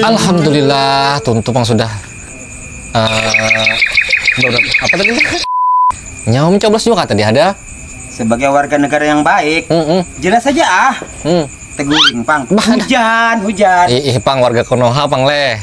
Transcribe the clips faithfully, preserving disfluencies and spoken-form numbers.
Alhamdulillah, tuntu pang sudah. Eh, berapa, apa tadi? Nyawa mencoblos juga tadi ada. Sebagai warga negara yang baik, Mm-mm. jelas saja ah. Hmm. Teguring pang. Bah, ada. Hujan, hujan. Ih, ih, pang warga Konoha pang leh.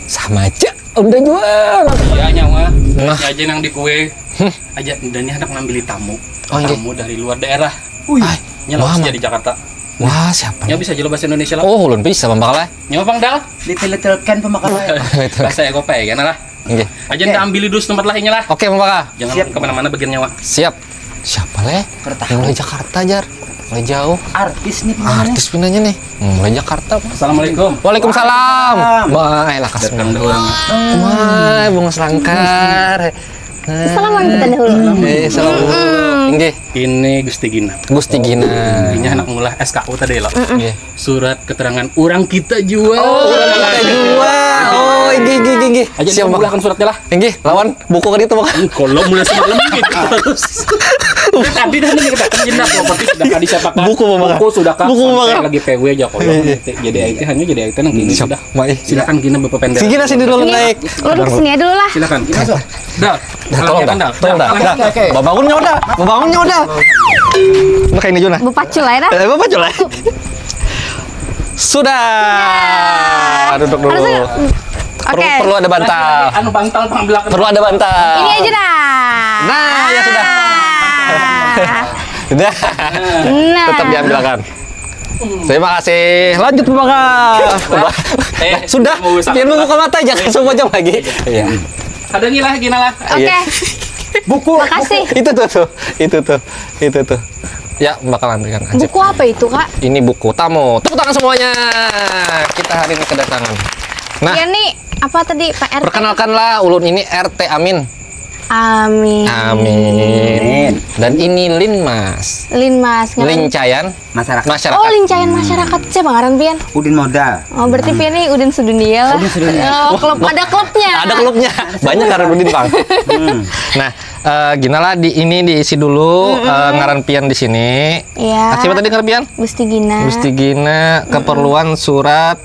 Sama aja. Udah jual. Iya nyawa. Nah. Aja nang di kue. Hmm. Aja dan ini hendak ngambil tamu. Oh, iya. Tamu dari luar daerah. Wih. Ay, nya lawas wah, jadi Jakarta. Wah, siapa? Nya bisa aja lo bahasa Indonesia lah. Oh, ulun bisa mambakal lah. Nyawa pang dal. Little little kan pembakal. Little. Bahasa Eropa ya kan lah. Oke. Aja ndak ambil dus tempat lainnya lah. Oke, mambakal. Jangan kemana-mana bagian nyawa. Siap. Siapa leh? Mulai Jakarta jar. Mulai jauh. Artis nih pinanya. Artis pinanya nih. Mulai Jakarta. Assalamualaikum. Waalaikumsalam. Waalaikumsalam. Wah, eh, lakas datang dulu. Wah, bunga selangkar. Salam kita dahulu. Eh, salam. Inggih. Ini Gusti Gina. Gusti Gina. Ini anak mula S K U tadi lo. Inggih. Surat keterangan orang kita jua. Oh, orang kita jua. Oh, inggih, inggih, inggih, inggih. Aja siap, Bang. Suratnya lah. Inggih, lawan buku kan itu, Bang. Hmm, kalau mulai semalam gitu terus. Tadi dah nih kita kan jenak properti sudah kah disatakan. Buku, Bang. Buku sudah kah? Buku, Bang. Sampai lagi P W aja kalau. Iya, iya. Jadi I T hanya jadi I T nanti ini sudah. Mai. Silakan Gina Bapak Pendeta. Sini lah sini dulu, naik. Ulun kesini aja dulu lah. Silakan. Dah. Dah, tolong dah. Tolong dah. Dah. Babangun nyawa dah. Babangun nyawa dah. Nah, kayak ini juga nah. Bupacul aja dah. Eh, bupacul aja. Sudah. Duduk dulu. Harusnya, perlu, oke. Perlu ada bantal. Anu bantal pang belakang. Perlu ada bantal. Ini aja dah. Nah, ya sudah. Ah. Sudah. Nah. Tetap diambilkan. Terima kasih. Lanjut, Bapak. Eh, sudah. Pian membuka mata, jangan semua jam lagi. Iya. Ada nih lah, Gina lah. Oke. Iya. Buku. Makasih. Itu tuh, tuh. Itu tuh. Itu tuh. Ya, bakalan dengan aja. Buku apa itu, Kak? Ini buku tamu. Tepuk tangan semuanya. Kita hari ini kedatangan. Nah, ya, nih, apa tadi, Pak R T? Perkenalkanlah, ulun ini R T Amin. Amin. Amin. Dan ini Linmas. Linmas, ngaran? Lincayan. Masyarakat. Masyarakat. Oh, Lincayan Masyarakat. Siapa ngaran pian? Udin Modal. Oh, berarti pian nih Udin sedunia lah. Udin sedunia. Oh, klub, ada klubnya. Ada klubnya. Banyak ngaran Udin, Bang. Hmm. Nah, eh, gini lah, di ini diisi dulu, eh, ngaran pian di sini. Iya. Siapa tadi ngaran pian? Gusti Gina. Gusti Gina, keperluan surat.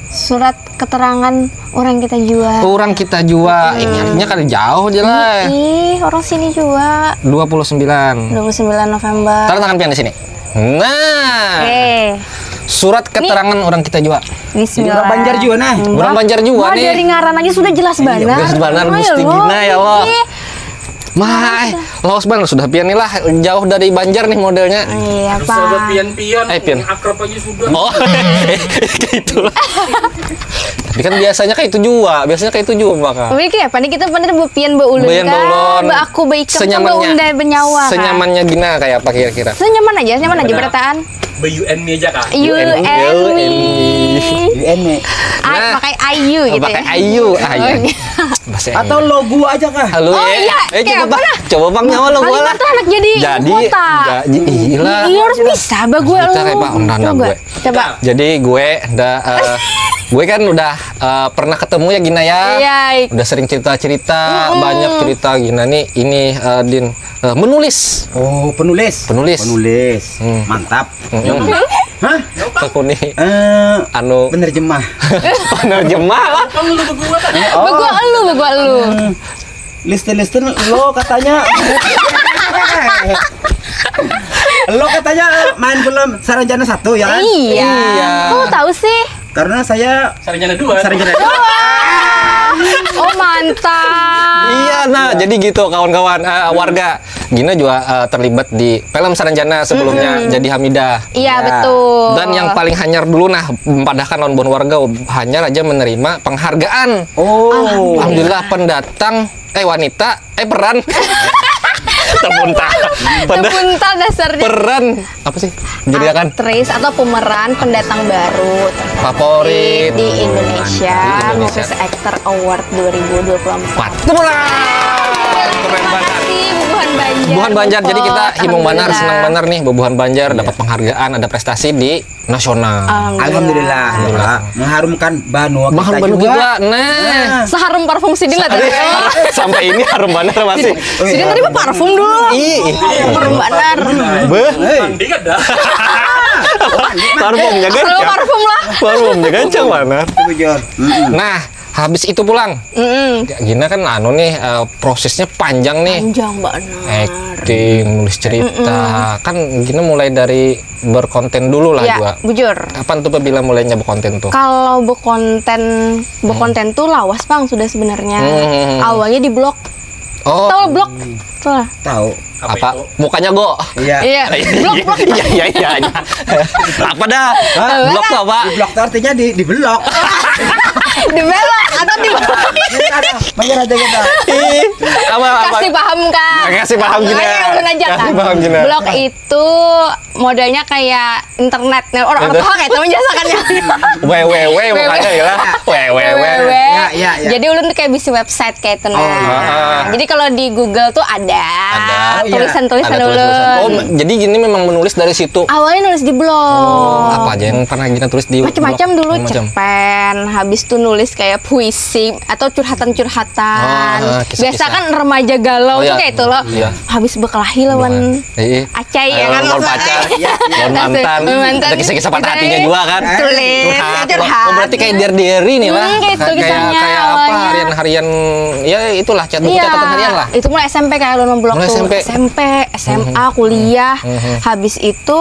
Surat keterangan orang kita jua. Orang kita jua. Ini artinya kada jauh aja lah. Ih, orang sini jua. Dua puluh sembilan. Dua puluh sembilan November. Tanda tangan pian di sini. Nah. Oke. Surat keterangan orang kita jua. Bismillah. Orang Banjar jua nah. Orang Banjar jua nih. Wah, dari ngaran aja sudah jelas banar. Jelas banar, Gusti Gina, ya Allah. Mah, eh, lawas banar sudah pian nih lah, jauh dari Banjar nih modelnya. Iya, Pak. Pian-pian, eh, pian. Akrab aja sudah. Oh, kayak itulah. Tapi kan biasanya kayak itu jua, biasanya kayak itu jua maka. Tapi kayak apa nih kita bener bu pian, bu ulun kah, bu aku, bu ikam kah, bu undai, bu nyawa kah? Senyamannya Gina kayak apa kira-kira? Senyaman aja, nyaman aja berataan. Be you and me aja kah? You and me. You and me. Ah, pakai I U gitu ya? Pakai I U. Ah, iya. Bahasa Inggris. Atau lo gua aja kah? Halo, oh iya, eh, kayak coba, apa lah? Coba bang nyawa lo gua lah. Kalimantan anak jadi kota. Jadi, iya lah. Iya, harus bisa, bah, gue. Kita kayak, Pak, undang gue. Coba. Jadi gue nda, eh, gue kan udah, eh, pernah ketemu ya Gina ya. Iya. Udah sering cerita-cerita, banyak cerita Gina nih. Ini, eh, Din, eh, menulis. Oh, penulis. Penulis. Penulis. Hmm. Mantap. Mm-mm. Hah? Tekuni. Eh, anu. Penerjemah. Penerjemah lah. Kan lu berdua kan? Oh. Begua elu, begua elu. Hmm. Listen, listen, lo katanya. Lo katanya main film Saranjana satu ya kan? Iya. Iya. Kok lo tahu sih? Karena saya Saranjana dua. Saranjana dua. Oh, mantap. Iya, nah, jadi gitu kawan-kawan, eh, warga. Gina juga, eh, terlibat di film Saranjana sebelumnya, jadi Hamidah. Iya, betul. Dan yang paling hanyar dulu, nah, padahkan lawan buhan warga hanyar aja menerima penghargaan. Oh. Alhamdulillah, pendatang, eh, wanita, eh, peran. Tepunta. Penda-, tepunta dasarnya. Peran apa sih? Jadi ya kan? Aktris atau pemeran pendatang baru terfavorit di Indonesia, Movies Actor Award dua ribu dua puluh empat. Empat. Tepuk tangan. Keren banget. Terima kasih, Bubuhan Banjar. Bubuhan Banjar, jadi kita himung banar, senang banar nih, Bubuhan Banjar dapat penghargaan, ada prestasi di nasional. Alhamdulillah. Alhamdulillah. Mengharumkan banua kita juga. Nah. Seharum parfum sidin lah tadi. Sampai ini harum banar masih. Sidin tadi mah parfum dulu. Ih. Harum banar. Beh. Mandi kada? Parfumnya gancang. Parfum lah. Parfumnya gancang mana? Itu bujur. Nah, habis itu pulang. Mm-mm. Ya, Gina kan anu nih, eh, prosesnya panjang nih. Panjang banget. Acting, nulis cerita. Mm-mm. Kan Gina mulai dari berkonten dulu lah. Ya, juga. Bujur. Kapan tuh Babila mulainya berkonten tuh? Kalau berkonten, berkonten tuh lawas, Bang, sudah sebenarnya. Hmm. Awalnya di blog. Oh. Tahu blog? Tahu lah. Tahu. Apa? Mukanya go. Iya. Iya. Blog, blog. Iya, iya, iya. Apa dah? Blog tuh apa? Di blog tuh artinya di, di blog. Di belok atau di Masih ada, masih ada kita. Ih, apa, apa? Kasih paham, Kak. Kasih paham gini. Kasih paham gini. Blog itu modelnya kayak internet. Nah, orang, orang tahu kayak itu menjelaskannya. W W W makanya ya lah. W W W. Ya, ya, ya. Jadi ulun tuh kayak bisi website kayak itu, nah. Jadi kalau di Google tuh ada tulisan-tulisan ulun. Oh, jadi gini memang menulis dari situ. Awalnya nulis di blog. Apa aja yang pernah kita tulis di blog? Macam-macam dulu, cerpen, habis tuh nulis kayak puisi atau curhatan-curhatan. Biasa kan remaja galau tuh kayak itu loh. Habis berkelahi lawan Acai ya kan, lawan pacar, lawan mantan. Ada kisah-kisah patah hatinya juga kan. Tulis, curhat. Oh, berarti kayak diary-diary nih lah. Hmm, kayak itu kisahnya kayak apa, awalnya. Harian-harian, ya itulah, buku catatan harian lah. Itu mulai S M P kayak ulun memblog tuh. Mulai S M P. S M P, S M A, kuliah. Habis itu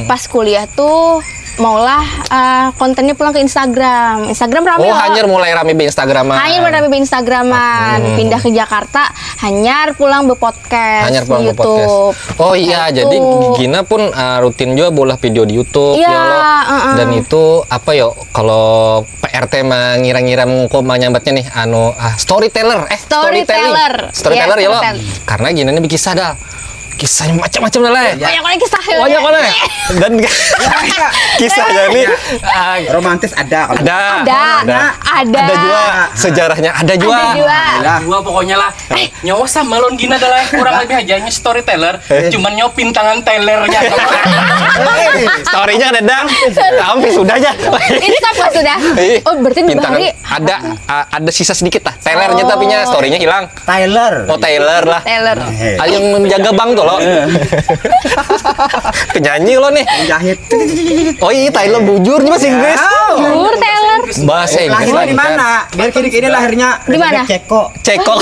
pas kuliah tuh maulah eh, kontennya pulang ke Instagram. Instagram rame. Oh, loh. Hanyar mulai rame di Instagraman. Hanyar mulai rame di Instagraman. Pindah ke Jakarta, hanyar pulang berpodcast. Hanyar pulang di YouTube. Oh iya, jadi Gina pun eh, rutin juga bola video di YouTube. Iya, ya loh. Dan itu apa yo, kalau P R T mah ngira-ngira mengko menyambatnya nih, anu, ah, storyteller. Eh, storytelling. Storyteller. Storyteller ya loh. Karena Gina ini bikin kisah dah. Kisahnya macam-macam lah. Banyak banget kisah. Banyak banget. Dan kisahnya nih ah, romantis ada. Ada. Ada. Ada. Ada juga. Sejarahnya ada juga. Ada juga. Ada juga pokoknya lah. Eh, nyawa sama lon Gina adalah kurang lebih aja storyteller. Cuman nyawa pintangan tellernya. Storynya ada dang. Tapi sudah aja. Ini apa sudah? Oh, berarti pintangan. Ada, ada sisa sedikit lah. Tellernya tapinya storynya hilang. Tailor. Oh, tailor lah. Tailor. Ayo menjaga bank tuh lo. Penyanyi lo nih. Menjahit. Oh iya, tailor bujur nih bahasa Inggris. Bujur tailor. Bahasa Inggris. Lahirnya di mana? Biar kiri-kiri lahirnya di mana? Ceko. Ceko.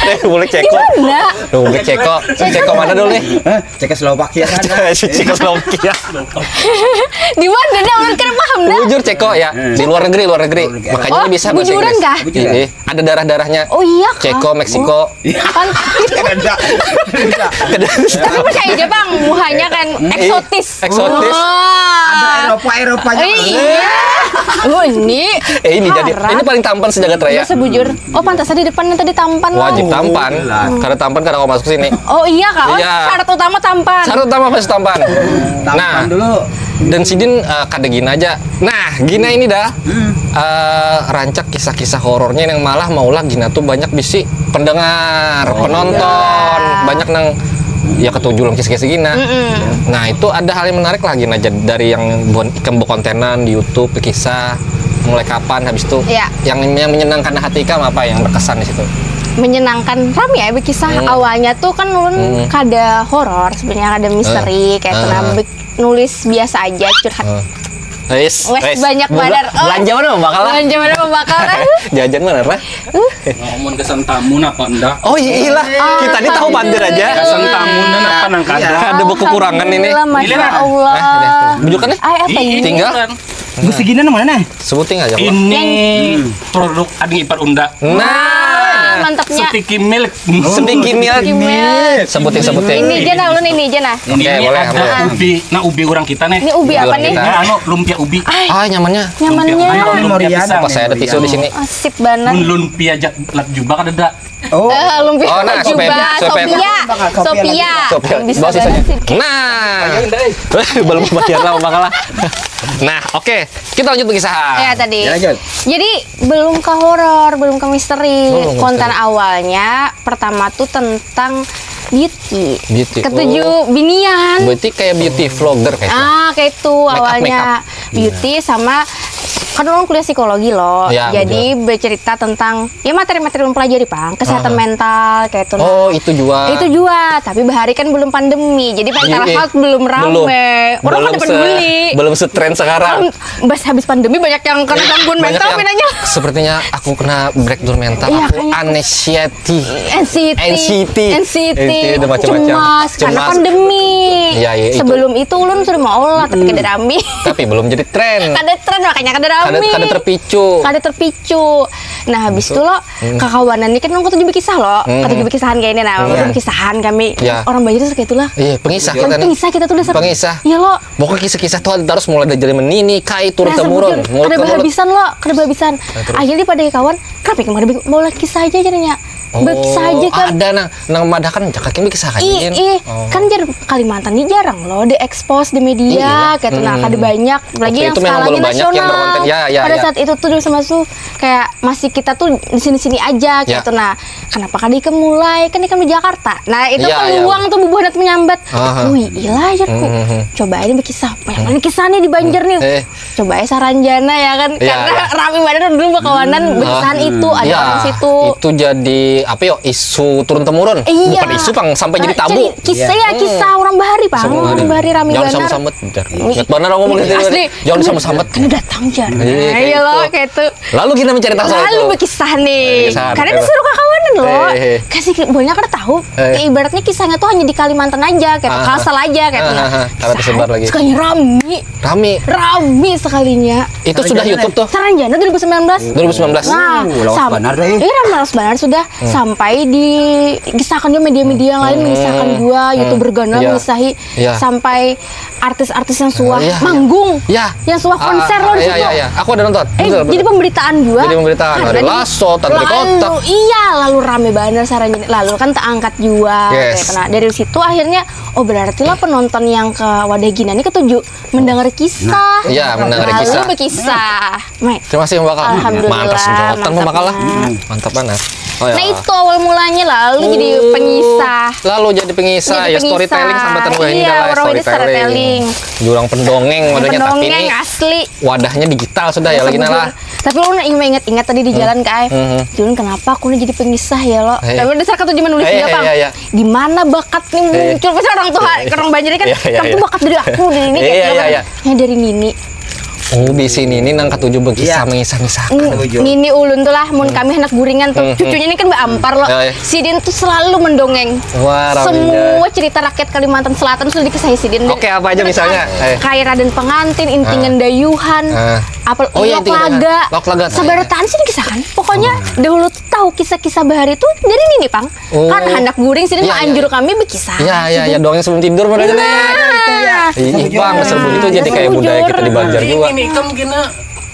Eh, boleh Ceko. Di mana? Tuh, boleh Ceko. Ceko mana dulu nih? Cekoslovakia sana. Cekoslovakia. Di mana dah? Ulun kada paham dah. Bujur Ceko ya. Di luar negeri, luar negeri. Makanya bisa bahasa Inggris. Bujuran kah? Iya. Ada darah-darahnya. Oh iya kah? Ceko, Meksiko. Kan. Ada. Tapi percaya aja, Bang, muhanya kan eksotis. Eksotis. Ada Eropa, Eropanya. Iya. Oh, ini. Eh, ini jadi, ini paling tampan sejagat raya. Sebujur. Oh, pantas di depannya tadi tampan. Wajib tampan. Karena tampan kada mau masuk sini. Oh iya kah? Oh, syarat utama tampan. Syarat utama pasti tampan. Nah, dulu. Dan sidin eh, kada gina aja. Nah, gina ini dah eh, rancak kisah-kisah horornya yang malah maulah gina tuh banyak bisi pendengar, penonton, banyak nang ya ketujuh lah kisah-kisah gina. Nah, itu ada hal yang menarik lah gina jad- dari yang buat ikam bekontenan di YouTube, kisah mulai kapan, habis itu yang yang menyenangkan hati ikam apa yang berkesan di situ? Menyenangkan, rame ya berkisah. Awalnya tuh kan ulun kada horor sebenarnya, kada misteri kayak itu, nah, nulis biasa aja, curhat. Wes, banyak banar. Belanja mana pembakalan? Belanja mana pembakalan? Jajan mana lah? Ngomong kesan tamu napa ndak? Oh iya lah, kita ini tahu bandir aja. Kesan tamu dan apa nang kada? Kada berkekurangan ini. Alhamdulillah, Masya Allah. Bujukan nih? Ay, apa ini? Tinggal. Gus Gina nang mana nih? Sebuting aja. Ini produk Ading Ipar Unda. Nah, mantapnya. Sticky milk. Sticky milk. Sticky milk. Sebuting, sebuting. Ini aja nah, ulun ini aja nah. Ini boleh, ada ubi. Nah, ubi orang kita nih. Ini ubi apa nih? Ini anu, lumpia ubi. Ah, nyamannya. Nyamannya. Lumpia ubi, lumpia pisang. Pas saya ada tisu di sini. Asik banget. Mun lumpia jat lat jubak ada dak? Oh. Eh, lumpia jubak. Sophia. Sophia. Sophia. Bisa banget sih. Nah. Belum bayar lah, makalah. Nah, oke. Kita lanjut berkisah. Ya, tadi. Jadi, belum ke horor, belum ke misteri. Konten awalnya pertama tuh tentang beauty. Beauty. Ketujuh binian. Berarti kayak beauty vlogger kayak itu. Ah, kayak itu awalnya. Beauty sama kan ulun kuliah psikologi loh. Ya, jadi betul. Bercerita tentang ya materi-materi ulun pelajari, Pang. Kesehatan mental kayak itu. Oh, itu juga. Itu juga, tapi bahari kan belum pandemi. Jadi mental health belum rame. Orang belum pada peduli. Belum setren sekarang. Bas habis pandemi banyak yang kena gangguan mental pinanya. Sepertinya aku kena breakdown mental. Iya, aku anxiety. Anxiety. Anxiety. Anxiety. Itu udah macam-macam. Cemas karena pandemi. Iya, iya, itu. Sebelum itu ulun sudah mau lah, tapi kada rami. Tapi belum jadi tren. Kada tren, makanya kada rami. Kada, kada terpicu. Kada terpicu. Nah, habis itu lo, kakawanan ini kan orang katuju berkisah lo. Katuju berkisahan kayak ini, nah, orang berkisahan kami. Iya. Orang Banjar tuh kayak itulah. Iya, pengisah kita nih. Pengisah kita tuh dasar. Pengisah. Iya lo. Pokoknya kisah-kisah tuh harus mulai dari zaman nini, kai, turun temurun, mulut ke mulut. Kada berhabisan lo, kada berhabisan. Akhirnya pada kawan, kenapa yang mau, mau kisah aja jadinya. Oh, berkisah aja kan. Ada nang, nang madahkan, "Jakarta ini kisah aja." Ih, kan jar Kalimantan ini jarang loh diekspos di media, kayak nah, kada banyak. Apalagi yang skala nasional. Ya, ya, pada saat itu tuh sama su kayak masih kita tuh di sini-sini aja gitu. Nah, kenapa kada ikam mulai? Kan ikam di Jakarta. Nah, itu peluang tuh bubuhan menyambat. Wih, ilah, jarku. Coba ini berkisah. Banyak banget kisah nih di Banjar nih. Coba ya Saranjana ya kan. Karena rame banget dulu bakawanan berkisahan itu, ada orang situ. Itu jadi apa yo, isu turun temurun. Iya. Bukan isu, Pang, sampai jadi tabu. Jadi kisah ya, kisah orang bahari, Pang. Orang bahari rame banget. Jangan sama-sama. Ingat benar aku ngomong gitu. Asli. Jangan sama-sama. Kena datang jar. Iya lo kayak itu. Lalu kita mencari tahu soal itu. Lalu berkisah nih. Karena disuruh kakawanan lo. Kasih banyak kada tahu. Ya, ibaratnya kisahnya tuh hanya di Kalimantan aja, kayak Kalsel aja, kayak karena tersebar lagi. Sekalinya rami. Rami. Rami sekalinya. Itu sudah YouTube tuh. Saranjana dua ribu sembilan belas. Dua ribu sembilan belas. Nah, lawas banar deh. Iya, lawas banar sudah sampai dikisahkan juga media-media lain, mengisahkan juga YouTuber ganal mengisahi sampai artis-artis yang suah manggung, yang suah konser lo di situ. Aku ada nonton. Eh, jadi pemberitaan juga. Jadi pemberitaan. Ada Lasso, Tantri Kotak. Iya, lalu rame banget Saranjana. Lalu kan terangkat juga. Nah, dari situ akhirnya, oh, berarti lah penonton yang ke wadah gina ini ketuju mendengar kisah. Iya, mendengar kisah. Lalu berkisah. Terima kasih, Mbak Kala. Alhamdulillah. Mantap senjolotan, Mbak Kala. Mantap banget. Nah, itu awal mulanya lalu jadi pengisah. Lalu jadi pengisah, ya, storytelling sampai terus ini. Iya, orang ini storytelling. Jurang pendongeng wadahnya, tapi ini asli. Wadahnya digital sudah ya lagi lah. Tapi ulun ingat-ingat tadi di jalan, Kai. Jun, kenapa aku ini jadi pengisah ya lo? Tapi dasar kata zaman nulisnya, Pang. Di mana bakat nih muncul? Pasti orang tuh, orang Banjar kan, kamu tuh bakat dari aku, dari ini, kayak gitu kan. Ya, dari nini. Oh, bisi nini nang katuju berkisah, mengisah-ngisah. Nini ulun tuh lah, mun kami anak guringan tuh, cucunya ini kan beampar lo. Sidin tuh selalu mendongeng. Semua cerita rakyat Kalimantan Selatan sudah dikisahi sidin. Oke, apa aja misalnya? Kayak Raden Pengantin, Intingan Dayuhan, apa, Lok Laga. Lok Laga. Sabarataan sih dikisahkan. Pokoknya dahulu tahu kisah-kisah bahari itu dari nini, Pang. Kan handak guring sini, iya, iya, anjur kami berkisah. Iya, iya, iya, dongeng sebelum tidur, padahal. Nah. Ih, Bang, dasar begitu jadi kayak budaya kita di Banjar juga. Ini, ini kamu gini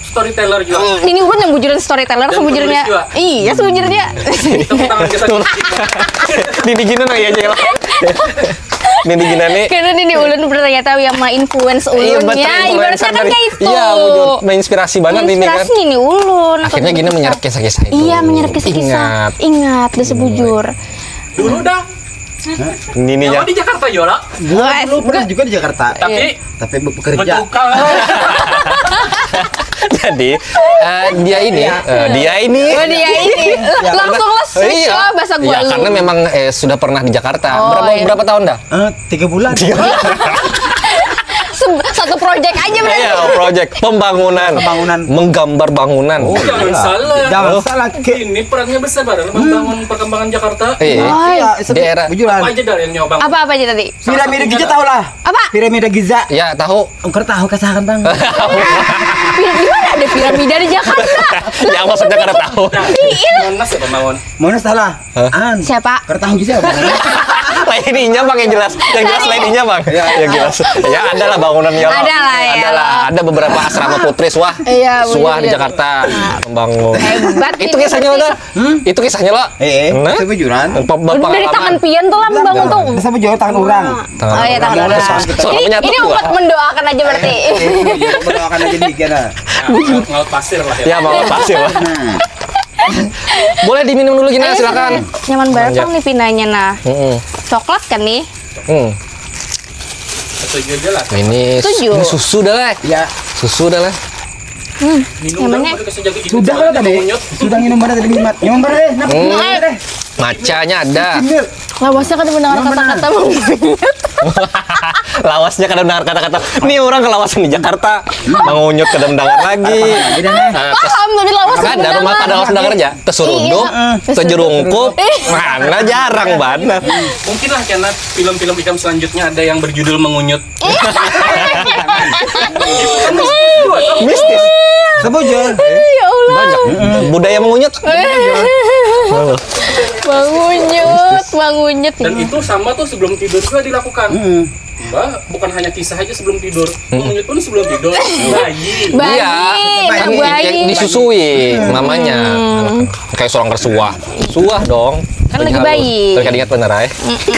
storyteller juga. Hmm, ini ulun yang bujuran storyteller sebujurnya. Iya, sebujurnya. Tepuk tangan kita. Tuh. Di, di gini nang iya aja lah. Ini di gini nih. Karena ini ulun ternyata yang ma-influence ulun ya. Iya, betul, ibaratnya kan kayak itu. Iya, bujur. Menginspirasi banget ini kan. Menginspirasi ini ulun. Akhirnya gini menyerap kisah-kisah itu. Iya, menyerap kisah-kisah. Ingat. Ingat, dasar bujur. Dulu dah. Ini nih ya. Di Jakarta juga lah. Gua dulu pernah juga di Jakarta. Tapi, tapi bekerja. Jadi, eh, dia ini, eh, dia ini. Oh, dia ini. Langsung lah switch lah bahasa gua. Iya, karena memang, eh, sudah pernah di Jakarta. Oh, berapa, berapa tahun dah? Eh, tiga bulan. Tiga bulan. Satu project aja berarti. Iya, project pembangunan. Pembangunan. Menggambar bangunan. Oh, jangan salah. Jangan salah. Ini perannya besar banget membangun perkembangan Jakarta. Iya. Iya, daerah. Apa aja dah yang nyobang? Apa, apa aja tadi? Piramida Giza tahu lah. Apa? Piramida Giza. Ya, tahu. Engkau tahu kesahan, Bang. Di mana ada piramida di Jakarta? Ya, maksudnya karena tahu. Iya. Monas ya, pembangun. Monas tahu lah. Siapa? Karena tahu Giza, Bang. Lainnya, Bang, yang jelas. Yang jelas lainnya, Bang. Yang jelas. Ya, ada lah bangunannya, Bang. Ada lah, ya. Ada lah. Ada beberapa asrama putri suah. Iya, suah di Jakarta membangun. Hebat. Itu kisahnya udah. Hmm? Itu kisahnya lo. Eh, eh, nah? Itu bujuran. Dari tangan pian tuh lah membangun tuh. Bisa bujuran tangan orang. Oh iya, tangan orang. Ini, ini umat mendoakan aja berarti. Iya, mendoakan aja dikira. Ngaut pasir lah ya. Ya, mau pasir lah. Boleh diminum dulu gini, silakan. Nyaman banget nih pinanya nah. Coklat kan nih? Hmm. Setuju aja lah. Ini susu dah lah. Ya. Susu dah lah. Minum dah, udah kasih jaga gini. Sudah lah tadi. Sudah minum mana tadi, Mat? Minum mana deh? Napa? Hmm. Minum mana deh? Macanya ada. Lawasnya kada mendengar kata-kata Mang Unyut. Lawasnya kada mendengar kata-kata. Ini orang kelawasan di Jakarta. Mang Unyut kada mendengar lagi. Paham, tapi lawas kada rumah, kada lawas mendengar aja. Tesuruduk, tejerungkup, mana jarang banget. Mungkin lah karena film-film ikam selanjutnya ada yang berjudul Mang Unyut. Mistis. Sebujur. Ya Allah. Banyak budaya Mang Unyut. Mang Unyut, Mang Unyut. Dan itu sama tuh sebelum tidur juga dilakukan. Mbak, bukan hanya kisah aja sebelum tidur. Mang Unyut pun sebelum tidur. Bayi. Bayi, iya. Bayi. Disusui mamanya. Kayak seorang tersuah. Suah dong. Kan lagi bayi. Terus ingat bener ay.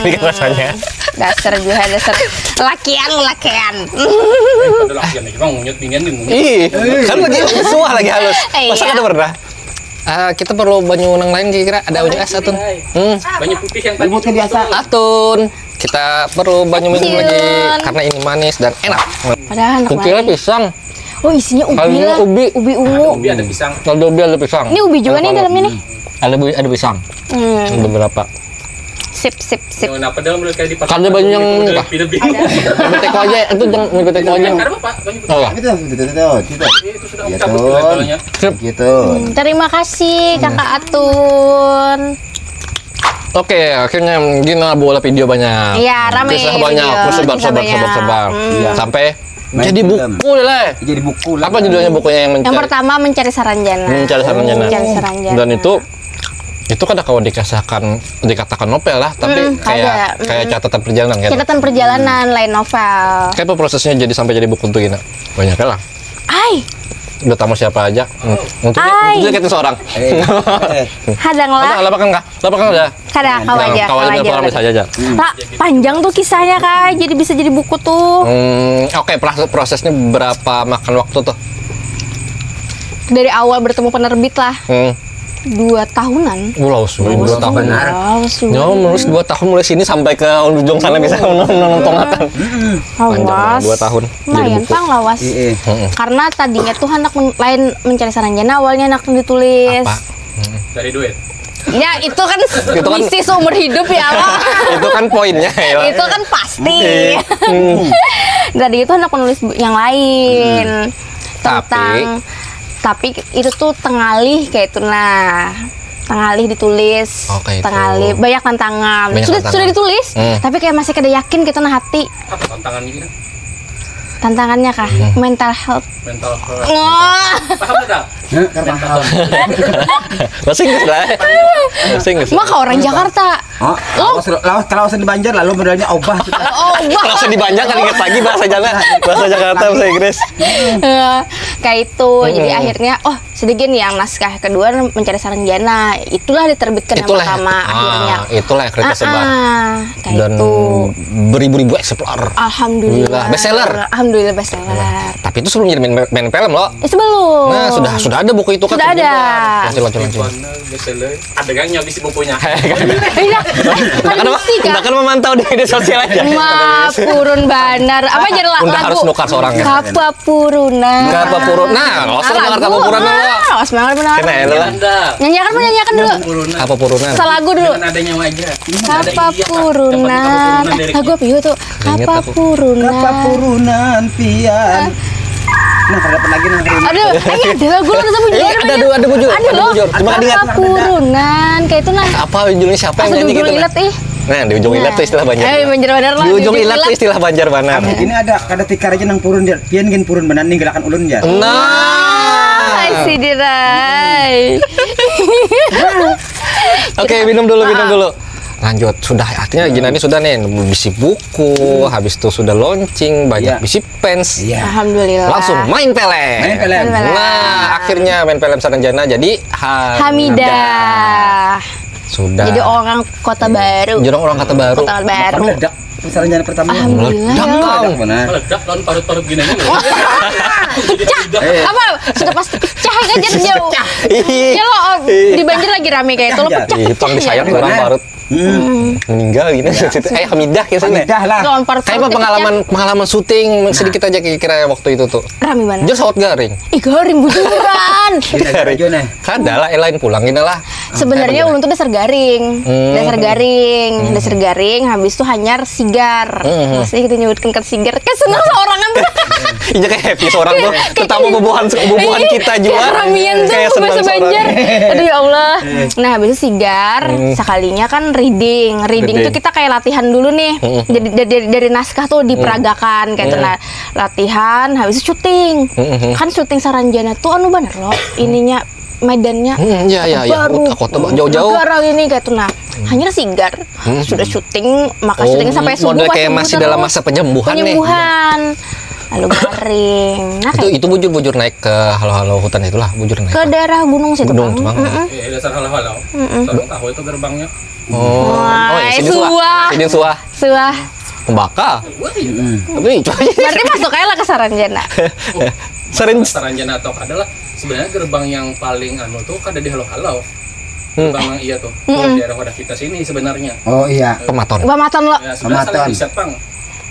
Ingat rasanya. Dasar juga, dasar lakian, lakian. Ada lakian lagi, Mang Unyut binian nih, Mang Unyut. Ih, kan lagi suah lagi halus. Masa kada pernah? Ah, kita perlu banyu nang lain kira-kira. Ada banyu es atun? Hmm. Banyu putih yang tadi. Banyu putih biasa. Atun. Kita perlu banyu minum lagi karena ini manis dan enak. Padahal enak. Kukilah pisang. Oh, isinya ubi lah. Ubi. Ubi ungu. Ubi ada pisang. Kalau ubi ada pisang. Ini ubi juga nih dalamnya nih. Ada ubi, ada pisang. Hmm. Beberapa. Sip, sip, sip. Kenapa dalam udah kayak di pasar? Kada banyak yang nikah. Lebih teko aja, itu jangan lebih teko aja. Karena apa? Banyak. Oh, ya. Itu, itu, itu, itu, itu. Iya, itu sudah cabut levelnya. Sip. Gitu. Hmm, terima kasih, Kakak Atun. Oke, akhirnya gini lah bola video banyak. Iya, rame. Kisah banyak, tersebar, sebar, sebar, sebar. Iya. Sampai jadi buku lah. Jadi buku lah. Apa judulnya bukunya yang mencari? Yang pertama, Mencari Saranjana. Mencari Saranjana. Mencari Saranjana. Dan itu itu kada kawa dikasahkan, dikatakan novel lah, tapi kayak kayak catatan perjalanan gitu. Catatan perjalanan, lain novel. Kayak apa prosesnya jadi sampai jadi buku tuh gini? Banyak lah. Ai. Udah tamu siapa aja? Untuk kita seorang. Hadang lah. Apa kan kah? Apa kan ada? Kada, kawa aja, kawa aja. Bisa aja. Lah, panjang tuh kisahnya, Kak. Jadi bisa jadi buku tuh. Hmm, oke, prosesnya berapa makan waktu tuh? Dari awal bertemu penerbit lah. Hmm. Dua tahunan. Uh, lawas juga dua tahun. Lawas juga. Nyawa menulis dua tahun mulai sini sampai ke ujung sana bisa nonton akan. Panjang dua tahun. Lumayan pang lawas. Karena tadinya tuh anak lain Mencari Saranjana, awalnya anak ditulis. Apa? Cari duit. Ya, itu kan misi seumur hidup ya Allah. Itu kan poinnya ya. Itu kan pasti. Tadi itu anak penulis yang lain tentang, tapi itu tuh tengalih kayak itu nah. Tengalih ditulis, tengalih banyak tantangan. Sudah sudah ditulis, tapi kayak masih kada yakin gitu nah hati. Apa tantangan gitu? Tantangannya kah? Mental health. Mental health. Wah. Paham tidak? Hah, kada paham. Bahasa Inggris lah. Bahasa Inggris. Maka orang Jakarta. Oh, lawas, lawas, lawas di Banjar lalu modalnya obah. Oh, obah. Lawas di Banjar kan ingat lagi bahasa Jakarta, bahasa Jakarta, bahasa Inggris. Ya, kayak itu. Jadi akhirnya, oh, sedikit yang naskah kedua Mencari Saranjana, itulah diterbitkan yang pertama akhirnya. Itulah yang tersebar. Ah, kayak itu. Beribu-ribu eksemplar. Alhamdulillah. Bestseller. Alhamdulillah bestseller. Tapi itu sebelum jadi main, main film loh. Eh, sebelum. Nah, sudah sudah ada buku itu kan. Sudah ada. Launching, launching, launching. Bestseller. Ada kan yang bisi bukunya. Iya. Kan bisi kan. Kan memantau di media sosial aja. Mapurun banar. Apa jadi lagu? Harus nukar seorang. Kapapurunan. Kapapurunan. Nah, lawas banget Kapapurunan lah. Lawas banget benar. Kena ya lah. Nyanyiakan, mau nyanyiakan dulu. Kapapurunan. Salagu dulu. Dengan adanya wajah. Kapapurunan. Lagu apa itu? Kapapurunan. Kapapurunan pian. Nah, kada dapat lagi nah. Aduh, ayo ada lagu lo, ada bunyi. Ada dua, ada bujur. Ada bujur. Cuma kada ingat. Kapapurunan kayak itu nah. Apa judulnya, siapa yang nyanyi gitu? Ilat ih. Nah, di ujung ilat tuh istilah Banjar. Eh, Banjar benar lah. Di ujung ilat tuh istilah Banjar benar. Ini ada kada tikar aja nang purun, Jar. Pian gin purun benar nih gerakan ulun, Jar. Nah, si Dirai. Oke, minum dulu, minum dulu. Lanjut, sudah artinya gini nih sudah nih, bisi buku, habis itu sudah launching, banyak bisi fans. Iya. Alhamdulillah. Langsung main film. Main film. Nah, akhirnya main film Saranjana jadi Hamidah. Sudah. Jadi orang Kota Baru. Jadi orang Kota Baru. Kota Baru. Meledak. Saranjana pertama. Alhamdulillah. Meledak, ya. Meledak, benar. Meledak lawan parut-parut gini aja. Pecah. Apa? Sudah pasti pecah kan jadi jauh. Iya. Ya lo, di Banjar lagi rame kayak itu lo pecah. Itu yang disayang orang parut. Meninggal gitu. Iya. Ayah Hamidah gitu nih. Hamidah lah. Kayak apa pengalaman, pengalaman syuting sedikit aja kira-kira waktu itu tuh? Rame banget. Dia sawat garing. Ih, garing bujuran. Garing. Kada lah, eh, lain pulang gini lah. Sebenarnya ulun tuh dasar garing. Hmm. Dasar garing, hmm, dasar garing, habis tuh hanyar sigar. Hmm. Masih kita nyebutkan ke sigar. Kayak seneng seorang kan. Iya, kayak happy seorang tuh. Kayak, kayak tetamu bubuhan, bubuhan kita juga. Kayak ramian tuh kayak seneng bahasa seorang. Banjar. Aduh, ya Allah. Nah, habis itu sigar, hmm, sekalinya kan reading. Reading tuh kita kayak latihan dulu nih. Hmm. Jadi dari, dari, dari naskah tuh diperagakan kayak tuh. Hmm. Nah, latihan, habis itu syuting. Hmm. Kan syuting Saranjana tuh anu bener loh. Ininya medannya, hmm, iya, iya, iya, baru kota, kota, jauh-jauh. Negara ini kayak tuh. Nah, hmm, hanya sigar. Hmm. Sudah syuting, maka syuting sampai subuh. Oh, model kayak masih dalam masa penyembuhan nih. Penyembuhan. Lalu garing. Nah, itu, kayak itu bujur-bujur naik ke halo-halo hutan itulah, bujur naik. Ke daerah gunung situ, gunung, Bang. Iya, dasar halo-halo. Mm-mm. Seorang tahu itu gerbangnya. Oh, oh, ya, sini suah. Suah. Sini suah. Suah. Pembakal. Tapi itu aja. Berarti masuk aja lah ke Saranjana. Saran- Saranjana atau adalah sebenarnya gerbang yang paling anu tuh kan ada di halo-halo. Hmm. Gerbang yang iya tuh. Mm-mm. Di daerah wadah kita sini sebenarnya. Oh iya. Pematon. Pematon lo. Ya, sebenarnya salah riset, Bang.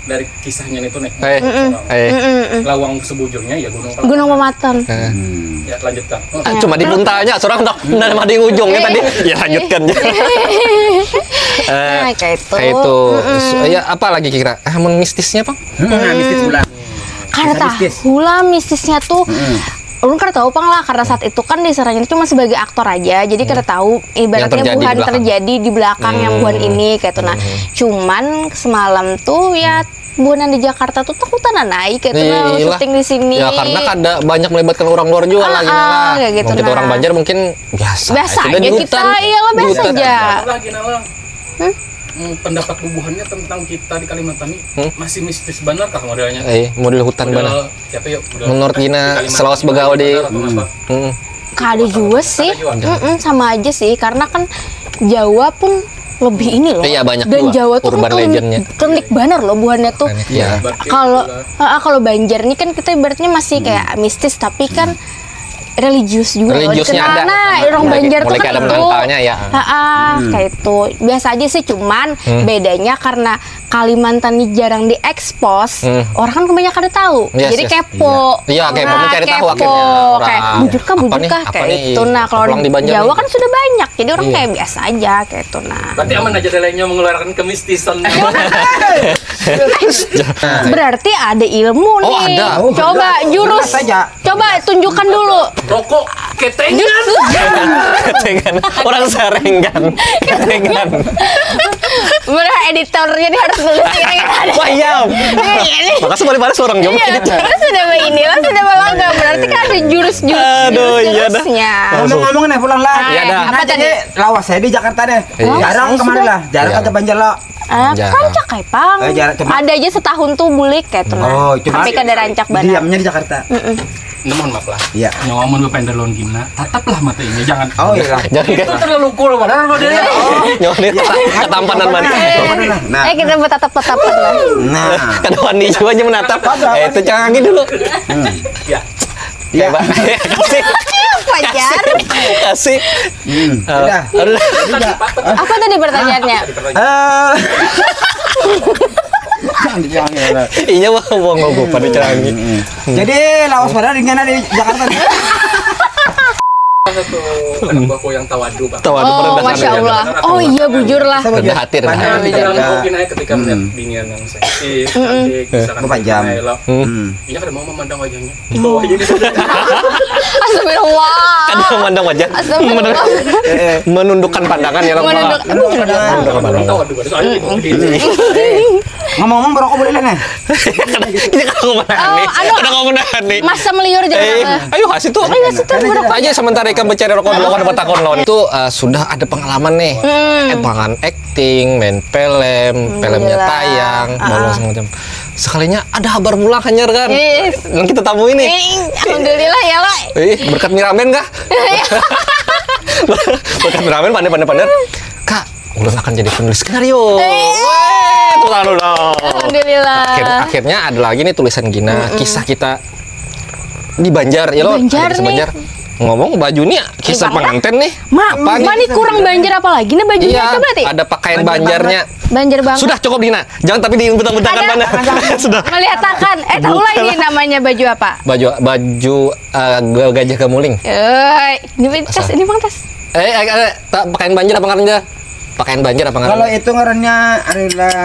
Dari kisahnya itu nih. Eh, eh. Lawang sebujurnya ya Gunung Pematon. Gunung Pematon. Eh. Hmm. Ya, lanjutkan. Oh. Ah, cuma dibuntanya, seorang tak, nang mah di ujungnya tadi. Ya, lanjutkan. Eh, nah, kayak itu. Kayak itu. Mm-mm. Ya, apa lagi kira? Ah, mun mistisnya, Bang? Hmm, mistis pula. Kada tahu lah mistisnya tuh. Mm-mm. Ulun kada tahu pang lah, karena saat itu kan di Saranjana cuma sebagai aktor aja, jadi kada tahu ibaratnya buhan terjadi di belakang yang buhan ini kayak tuh. Nah, cuman semalam tuh ya buhan di Jakarta tuh takutan naik kayak tuh, nah, syuting di sini. Ya, karena kada banyak melibatkan orang luar juga lah, gini lah. Kayak gitu, nah. Orang Banjar mungkin biasa aja kita, iyalah, biasa aja. Hmm? Hmm, pendapat bubuhannya tentang kita di Kalimantan ini masih mistis benar kah modelnya? Eh, model hutan benar. Siapa yuk? Menurut Gina, selawas begaul di, hmm. Kada juga sih. Mm-mm, sama aja sih, karena kan Jawa pun lebih ini loh. Iya, banyak. Dan juga Jawa tuh kan urban legendnya. Klinik benar loh buhannya tuh. Iya. Kalau, heeh, kalau Banjar nih kan kita ibaratnya masih kayak mistis, tapi kan religius juga loh. Religiusnya ada. Nah, orang Banjar tuh kan ada menangkalnya ya. Heeh, kayak itu. Biasa aja sih, cuman bedanya karena Kalimantan ini jarang diekspos, orang kan kebanyakan kada tahu. Jadi kepo. Iya, kepo, mencari tahu akhirnya. Kayak, bujur kah, bujur kah, kayak itu. Nah, kalau di Jawa kan sudah banyak, jadi orang kayak biasa aja kayak itu. Nah. Berarti aman aja deh, lainnya mengeluarkan kemistisan. Berarti ada ilmu nih. Oh, ada. Coba jurus. Coba tunjukkan dulu. Rokok ketengan. Ketengan. Orang Sarengan. Ketengan. Bener, editornya nih harus nulis ini. Wah, iya. Ini, ini. Makasih balik-balik seorang juga. Iya. Terus sudah begini lah, sudah melanggar. Berarti kan ada jurus-jurus. Aduh, iya dah. Ngomong-ngomong nih, pulang lah. Iya dah. Apa tadi? Lawas saya di Jakarta deh. Jarang kemari lah. Jarang ke Banjar lah. Ah, jarang. Rancak ai pang. Eh, jarang, cuma ada aja setahun tuh bulik kayak tuh, nah. Oh, cuma tapi kada rancak banar. Diamnya di Jakarta. Mm-mm. Ini mohon maaf lah. Iya. Nyawa mun bapender lawan Gina, tataplah mata ini, jangan. Oh, iya. Jangan. Itu terlalu cool padahal modelnya. Nyawa ini ketampanan mana? Nah. Eh, kita bertatap-tatapan lah. Nah. Kada wani jua aja menatap. Eh, itu cangagi dulu. Hmm. Ya. Iya. Kasih. Fajar. Kasih. Hmm. Eh, udah. Aduh. Apa tadi pertanyaannya? Eh. Jangan diulangi, ya. Iya, wah, wong ngobrol pada canggih. Hmm. Jadi, lawas pada dengan di Jakarta nih. Satu anak buahku yang tawadu, Pak. Tawadu. Oh, merendahkan masya diri. Allah. Oh iya, bujur lah. Rendah hati, rendah hati. Padahal kita mungkin aja ketika melihat binian yang seksi, cantik, misalkan elok. Hmm. Ini kada mau memandang wajahnya. Di bawah aja gitu. Astagfirullah. Kada memandang wajah. Astagfirullah. Menundukkan pandangan ya, Bang. Menunduk. Aduh, jangan. Menundukkan pandangan. Tahu, aduh, aduh, aduh, aduh. Ngomong-ngomong, berokok boleh lah, nih? Ini kalau menahan nih. Oh, anu, kada mau menahan nih. Masa meliur jangan. Eh, ayo, kasih tuh. Ayo, kasih tuh, berokok. Aja sementara ikam mencari rokok dulu, kada batakon lawan. Itu, eh, sudah ada pengalaman nih. Hmm. Eh, pengalaman acting, main film, filmnya tayang, ah, segala macam. Sekalinya ada kabar pulang hanyar kan. Yes. Yang kita tamu ini. Eh, alhamdulillah ya, Pak. Ih, berkat Miramen kah? Berkat Miramen, pandai, pandai, pandai. Kak, ulun akan jadi penulis skenario. Eh. Weh, tepuk tangan dulu dong. Alhamdulillah. Akhir-, akhirnya ada lagi nih tulisan Gina, kisah kita di Banjar, ya lo, Banjar ada kisah nih. Banjar. Ngomong baju nih kisah pengantin nih. Ma, apa nih? Mani kurang banjar apa lagi nih bajunya? Iya, coba ti. Ada pakaian banjarnya. Banjar banget. Sudah cukup, Dina. Jangan tapi dibentang-bentangkan mana. Sudah. Melihatakan. Eh, tahu lah ini namanya baju apa? Baju, baju, eh, ga-, gajah gamuling. Eh, ini tas, ini bang tas. Eh, eh, eh, tak pakaian banjar apa ngarannya? Pakaian banjar apa ngarannya? Kalau itu ngarannya adalah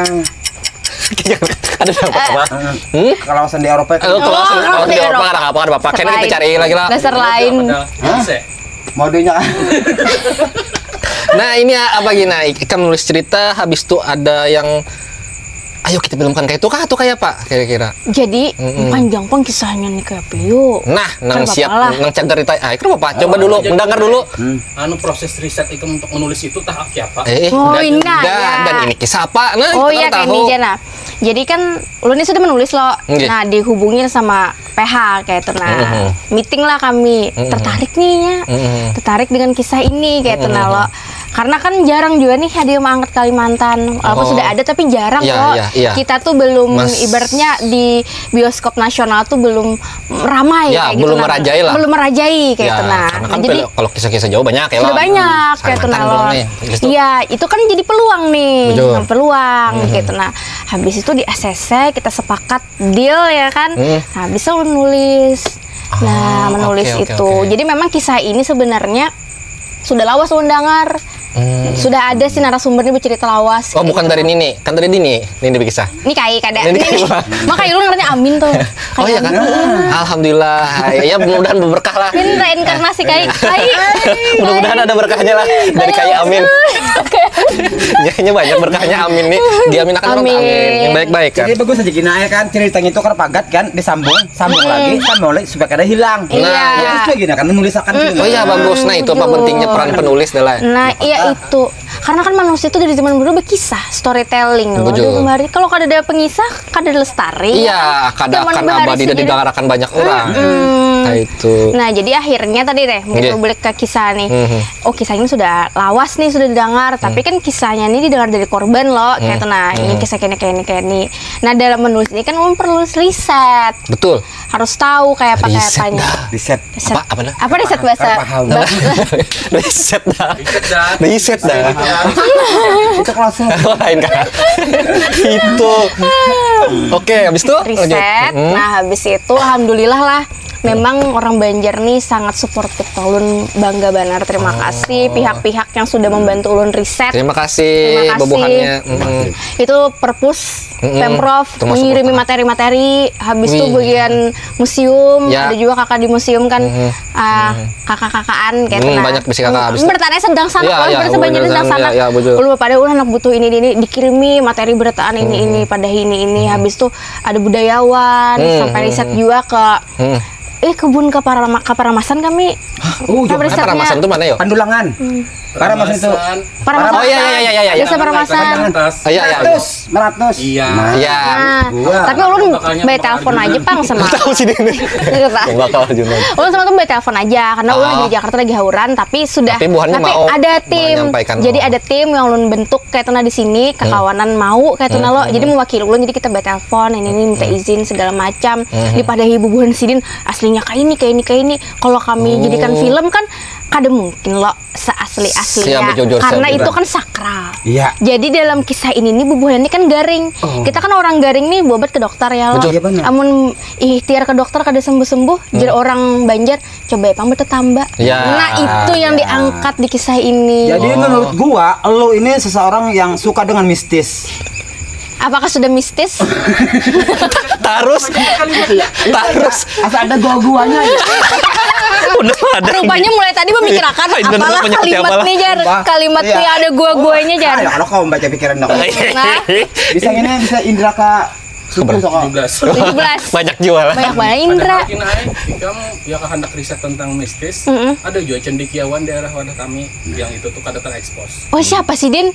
ada apa? Apa? Hmm? Kalawasan di Eropa. Kalau kalawasan di Eropa, ada apa? Ada apa? Kayaknya kita cari lagi lah. Dasar lain. Modenya. Nah, ini apa gini? Nah, ikam nulis cerita, habis itu ada yang, ayo kita filmkan kayak itu kah atau kayak apa kira-kira? Jadi panjang pang kisahnya nih kayak apa yuk? Nah, nang siap, nang cagar cerita. Ah, itu apa? Coba dulu, mendengar dulu. Anu, proses riset ikam untuk menulis itu tahap apa? Eh, oh, dan, ini dan, ya. Dan ini kisah apa? Nah, oh, kita iya, kan kayak tahu. Ini aja, nah. Jadi kan ulun ini sudah menulis loh. Nggih. Nah, dihubungi sama P H kayak itu, nah. Mm-hmm. Meeting lah kami. Mm-hmm. Tertarik nih ya. Mm-hmm. Tertarik dengan kisah ini kayak itu, nah, lo. Karena kan jarang juga nih ada yang mengangkat Kalimantan. Apa sudah ada tapi jarang kok. Iya, iya. Kita tuh belum ibaratnya di bioskop nasional tuh belum ramai ya, kayak gitu, belum merajai lah. Belum merajai kayak itu, nah. Karena kan jadi kalau kisah-kisah jauh banyak ya. Sudah banyak kayak itu, nah, lo. Iya, itu kan jadi peluang nih. Betul. Peluang kayak itu, nah. Habis itu di A C C kita sepakat deal ya kan. Nah, bisa nulis. Nah, menulis itu. Jadi memang kisah ini sebenarnya sudah lawas ulun dangar. Sudah ada si narasumber ini bercerita lawas. Oh, bukan dari Nini, kan dari Dini, Nini berkisah. Ini kai kada. Ini kai. Maka ulun ngarannya Amin tuh. Oh iya kan? Alhamdulillah. Ya, mudah-mudahan berkah lah. Ini reinkarnasi kai. Kai. Mudah-mudahan ada berkahnya lah dari kai Amin. Oke. Ya, ini banyak berkahnya Amin nih. Diaminakan orang tuh Amin. Yang baik-baik kan. Jadi bagus aja gini ya kan, ceritanya itu kerpagat kan, disambung, sambung lagi, sambung lagi supaya kada hilang. Iya. Nah, terus lagi nah kan menulisakan. Oh iya, bagus. Nah, itu apa pentingnya peran penulis adalah. Nah, iya itu. Karena kan manusia itu dari zaman dulu berkisah, storytelling loh. Bujur. Dari kemarin kalau kada ada pengisah, kada lestari. Iya, kada akan abadi dan didengarakan banyak orang. Nah, itu. Nah, jadi akhirnya tadi deh, mungkin balik ke kisah nih. Oh, kisah ini sudah lawas nih, sudah didengar, tapi kan kisahnya ini didengar dari korban loh, kayak itu. Nah, ini kisah kene kene kene. Nah, dalam menulis ini kan ulun perlu riset. Betul. Harus tahu kayak apa, kayak apanya. Riset. Apa, apa dah? Apa riset bahasa? Riset dah. Riset dah. Itu kelasnya. Oh, lain kan. Itu. Oke, habis itu riset. Nah, habis itu alhamdulillah lah. Memang orang Banjar nih sangat suportif. Ulun bangga banar. Terima kasih pihak-pihak yang sudah membantu ulun riset. Terima kasih. Terima kasih. Itu perpus Pemprov mengirimi materi-materi, habis itu bagian museum, ada juga kakak di museum kan, kakak-kakaan kayak banyak bisi kakak habis itu. Bertanya sedang sana, kalau bertanya sedang sana. Ulun pada ulun anak butuh ini ini dikirimi materi berataan ini ini pada ini ini, habis itu ada budayawan sampai riset juga ke eh kebun Kaparamasan kami. Oh, Paramasan tuh mana yo? Pandulangan. Paramasan itu. Paramasan. Oh iya iya iya iya iya. Desa Paramasan. Iya iya. Meratus, meratus. Iya. Nah, iya. Tapi ulun bae telepon aja pang sama. Tahu sih ini. Bakal juga. Ulun sama tuh bae telepon aja karena ulun lagi di Jakarta lagi hauran tapi sudah tapi, tapi mau ada tim. Jadi ada tim yang ulun bentuk kayak tuna di sini kekawanan mau kayak tuna lo. Jadi mewakili ulun jadi kita bae telepon ini ini minta izin segala macam. Dipadahi bubuhan sidin aslinya kayak ini kayak ini kayak ini. Kalau kami jadikan film kan kada mungkin lo seasli-aslinya. Siap, bujur, karena siap, itu kan sakral. Iya. Jadi dalam kisah ini nih bubuhan ini kan garing. Kita kan orang garing nih berobat ke dokter ya lo. Betul. Iya, benar. Amun ikhtiar ke dokter kada sembuh-sembuh, jadi orang Banjar coba ya pang bertetamba. Iya. Nah, itu yang diangkat di kisah ini. Jadi menurut gua, lo ini seseorang yang suka dengan mistis. Apakah sudah mistis? Tarus. Tarus. Asa ada gua-guanya ya. Rupanya mulai tadi memikirkan apalah kalimat nih jar. Kalimat yang ada gua-guanya jar. Kalau kau membaca pikiran aku. Nah. Bisa ini bisa indra ka tujuh belas. Tujuh belas. Banyak jual. Banyak banget indra. Ikam ya kehendak riset tentang mistis. Ada juga cendekiawan daerah wadah kami yang itu tuh kada terekspos. Oh, siapa sih, Din?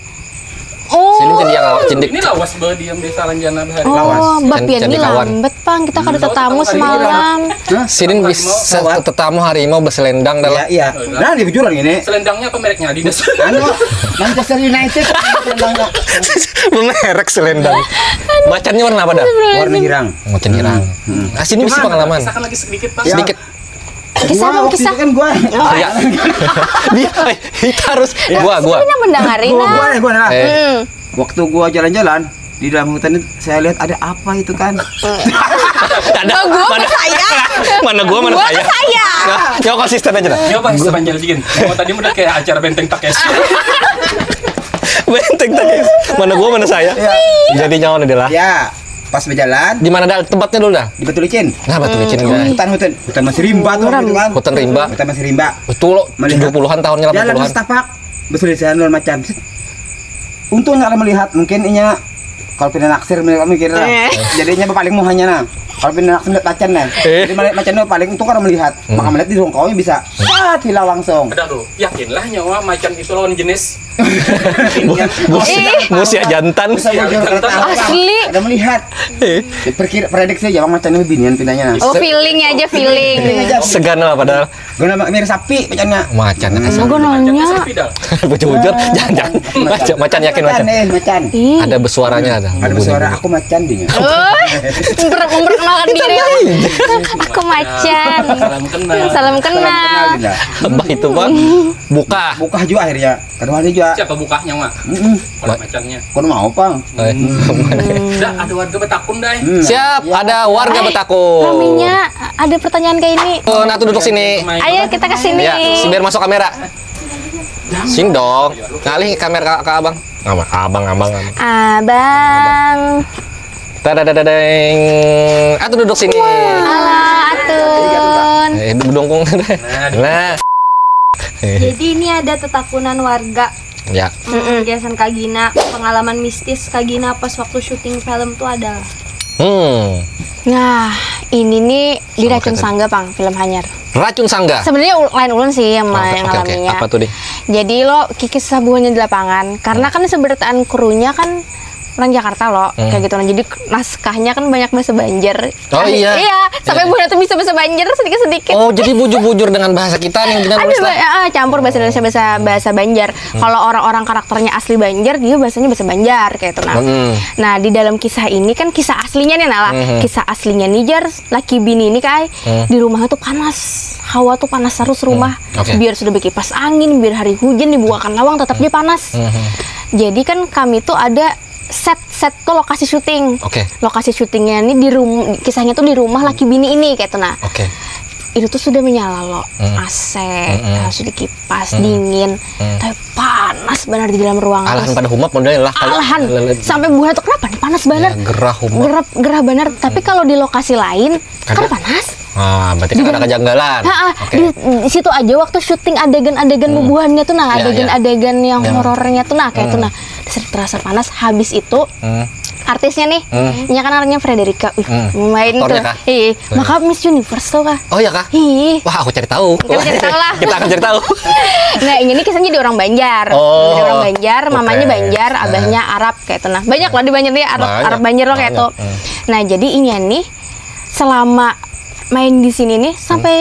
Oh. Sini cendiak awak cendik. Ini lawas bawa diam di salanjana bahari. Oh, lawas. Bapian ini lambat pang kita kada tetamu semalam. Sini bisa tetamu harimau berselendang dalam. Iya, iya. Nah, di bujuran ini. Selendangnya apa mereknya Adidas? Anu, Manchester United selendangnya. Merek selendang. Macannya warna apa dah? Warna hirang. Macan hirang. Ah, sini bisa pengalaman. Kisahkan lagi sedikit, Pak. Sedikit. Kisah dong, kisah. Kan gua. Oh, iya. Dia, eh, kita harus gua, gua. Pina mendengari, gua, nah. Gua, gua, nah. Eh. Hmm. Waktu gua jalan-jalan di dalam hutan itu, saya lihat ada apa itu kan? Ada. Gua, gua mana saya? Mana gua, mana saya? Gua saya. Ya, ya, konsisten aja dah. Coba sepanjang jigin. Oh, tadi udah kayak acara Benteng Takeshi. Benteng Takeshi. Mana gua, mana saya? Ya. Jadi nyawa nih lah. Ya. Pas berjalan. Di mana dah tempatnya dulu dah? Di Batu Licin. Nah, Batu Licin. Hmm. Hutan, hutan. Hutan masih rimba tuh, gitu kan. Hutan rimba. Hutan masih rimba. Betul, melihat tujuh puluhan tahunnya, jalan delapan puluhan. Setapak. Besulisan luar macam. Set. Untungnya kalau melihat, mungkin inya kalau pindah naksir, melihat mikir lah. Eh. Jadinya paling muhanya nah. Kalau pindah naksir melihat macan nah. Eh. Jadi melihat macan tuh paling untung kalau melihat. Hmm. Maka melihat di rongkaunya bisa. Sat, hilang langsung. Ada dulu. Yakinlah nyawa macan itu lawan jenis. Musia, musia jantan. Asli. Ada melihat. Perkira, prediksi aja, bang, macan ini binian pindahnya. Oh, feeling aja, feeling. Feeling aja. Segan lah padahal. Guna mirip sapi macannya. Macan. Hmm. Gua nanya. Bujur-bujur, jangan, jangan. Macan, macan, yakin macan. Macan, eh, macan. Ih. Ada bersuaranya, ada. Ada bersuara, aku macan dia. Oh, memper-, memperkenalkan diri. Aku macan. Salam kenal. Salam kenal. Salam kenal, Dinda. Bah, itu, Bang. Bukah. Bukah juga akhirnya. Kedua hari juga. Siapa bukahnya, Mak? Mm-mm. Kalau macannya. Kau mau, Pang? Eh. Hmm. Dah, ada warga betakun, dah. Hmm. Siap, ya. Ada warga betakun. Ramenya, ada pertanyaan kayak ini. Oh, nah, tuh duduk sini. Ayo, kita ke sini. Ya, si biar masuk kamera. Sini dong. Ngalih kamera ke, ke abang. Abang, abang, abang, abang. Abang. Tadadadadeng. Atuh duduk sini. Halo, Atun. Eh, duduk dong, Kung. Nah. Jadi ini ada tetakunan warga. Ya. Hmm, gasan Kak Gina, pengalaman mistis Kak Gina pas waktu syuting film tuh ada. Hmm. Nah, ini nih di Racun Sangga, Pang, film hanyar. Racun Sangga. Sebenarnya ul-, lain ulun sih yang, oh, oke, oke, ngalaminya. Apa tuh, Ding? Jadi lo kikis sabuhannya di lapangan, karena kan seberataan krunya kan orang Jakarta lo, hmm, kayak gitu. Nah, jadi naskahnya kan banyak bahasa Banjar. Oh, iya. Iya, sampai buhannya tuh bisa bahasa Banjar sedikit-sedikit. Oh, jadi bujur-bujur dengan bahasa kita nih, kita nulis lah. Ah, campur bahasa Indonesia, bahasa, bahasa Banjar. Hmm. Kalau orang-orang karakternya asli Banjar, dia bahasanya bahasa Banjar kayak itu, nah. Hmm. Nah, di dalam kisah ini kan kisah aslinya nih, nah lah. Hmm. Kisah aslinya nih, jar, laki bini ini, kai, hmm, di rumahnya tuh panas. Hawa tuh panas terus rumah. Hmm. Oke. Biar sudah berkipas angin, biar hari hujan dibukakan lawang, tetap dia panas. Hmm. Jadi kan kami tuh ada set, set tuh lokasi syuting. Oke. Lokasi syutingnya ini di rum-, kisahnya tuh di rumah laki bini ini, kayak itu, nah. Oke. Itu tuh sudah menyala lo, hmm, A C, hmm, hmm, harus dikipas, hmm, dingin, hmm, tapi panas benar di dalam ruangan. Alahan pada humap modelnya lah, kayak alahan. Sampai buhan tuh, "Kenapa nih panas benar?" Ya, gerah humap. Gerah, gerah benar. Tapi, hmm, kalau di lokasi lain, kada panas. Ah, berarti kan ada kejanggalan. Ha-ah. Oke. Di, di situ aja waktu syuting adegan-adegan, hmm, bubuhannya tuh, nah, ya, ya, adegan-adegan yang, yang horornya tuh, nah, kayak itu, hmm, nah. Terasa panas, habis itu, hmm, artisnya nih, hmm, nya kan namanya Frederica. Wih, hmm, main tuh. Aktornya kah? Iya. Oh, iya. Maka Miss Universe tuh kah? Oh, iya kah? Iya. Wah, aku cari tahu. Kita cari tahu lah. Kita akan cari tahu. Nah, ini nih kisahnya di orang Banjar. Oh, di orang Banjar, oke, mamanya Banjar, nah, abahnya Arab kayak itu, nah. Banyak lah di Banjar nih, Arab, banyak, Arab Banjar loh kayak itu. Banyak. Hmm. Nah, jadi inya nih selama main di sini nih, hmm, sampai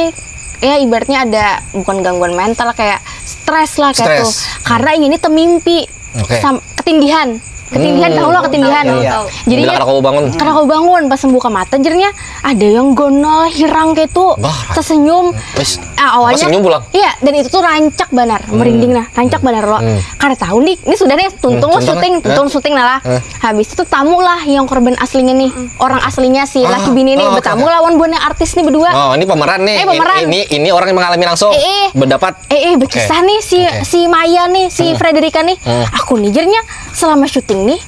ya ibaratnya ada bukan gangguan mental, kayak stres lah kayak tuh. Stres. Karena inya nih temimpi. Oke. Sam-, ketindihan. Ketindihan, hmm, tahu lah ketindihan. Iya, iya. Jadi ya, kada kawa bangun. Kada kawa bangun, pas membuka mata jernya ada yang gonol hirang kayak itu. Bah, tersenyum. Wis. Ah, awalnya senyum pulang. Iya, dan itu tuh rancak banar, hmm, merinding nah, rancak, hmm, banar lo. Hmm. Kada tahu nih, ini sudah nih, tuntung, hmm, lo syuting, eh, tuntung syuting nah lah. Eh. Habis itu tamu lah yang korban aslinya nih, hmm, orang aslinya si, ah, laki bini nih, oh, oke, betamu, oke, lawan buhannya artis nih berdua. Oh, ini pemeran nih. Eh, pemeran. Ini, ini, ini orang yang mengalami langsung. Eh, eh. Berdapat. Eh, eh, berkisah nih si, oke, si Maya nih, si, hmm, Frederica nih. Hmm. Aku nih jernya selama syuting nih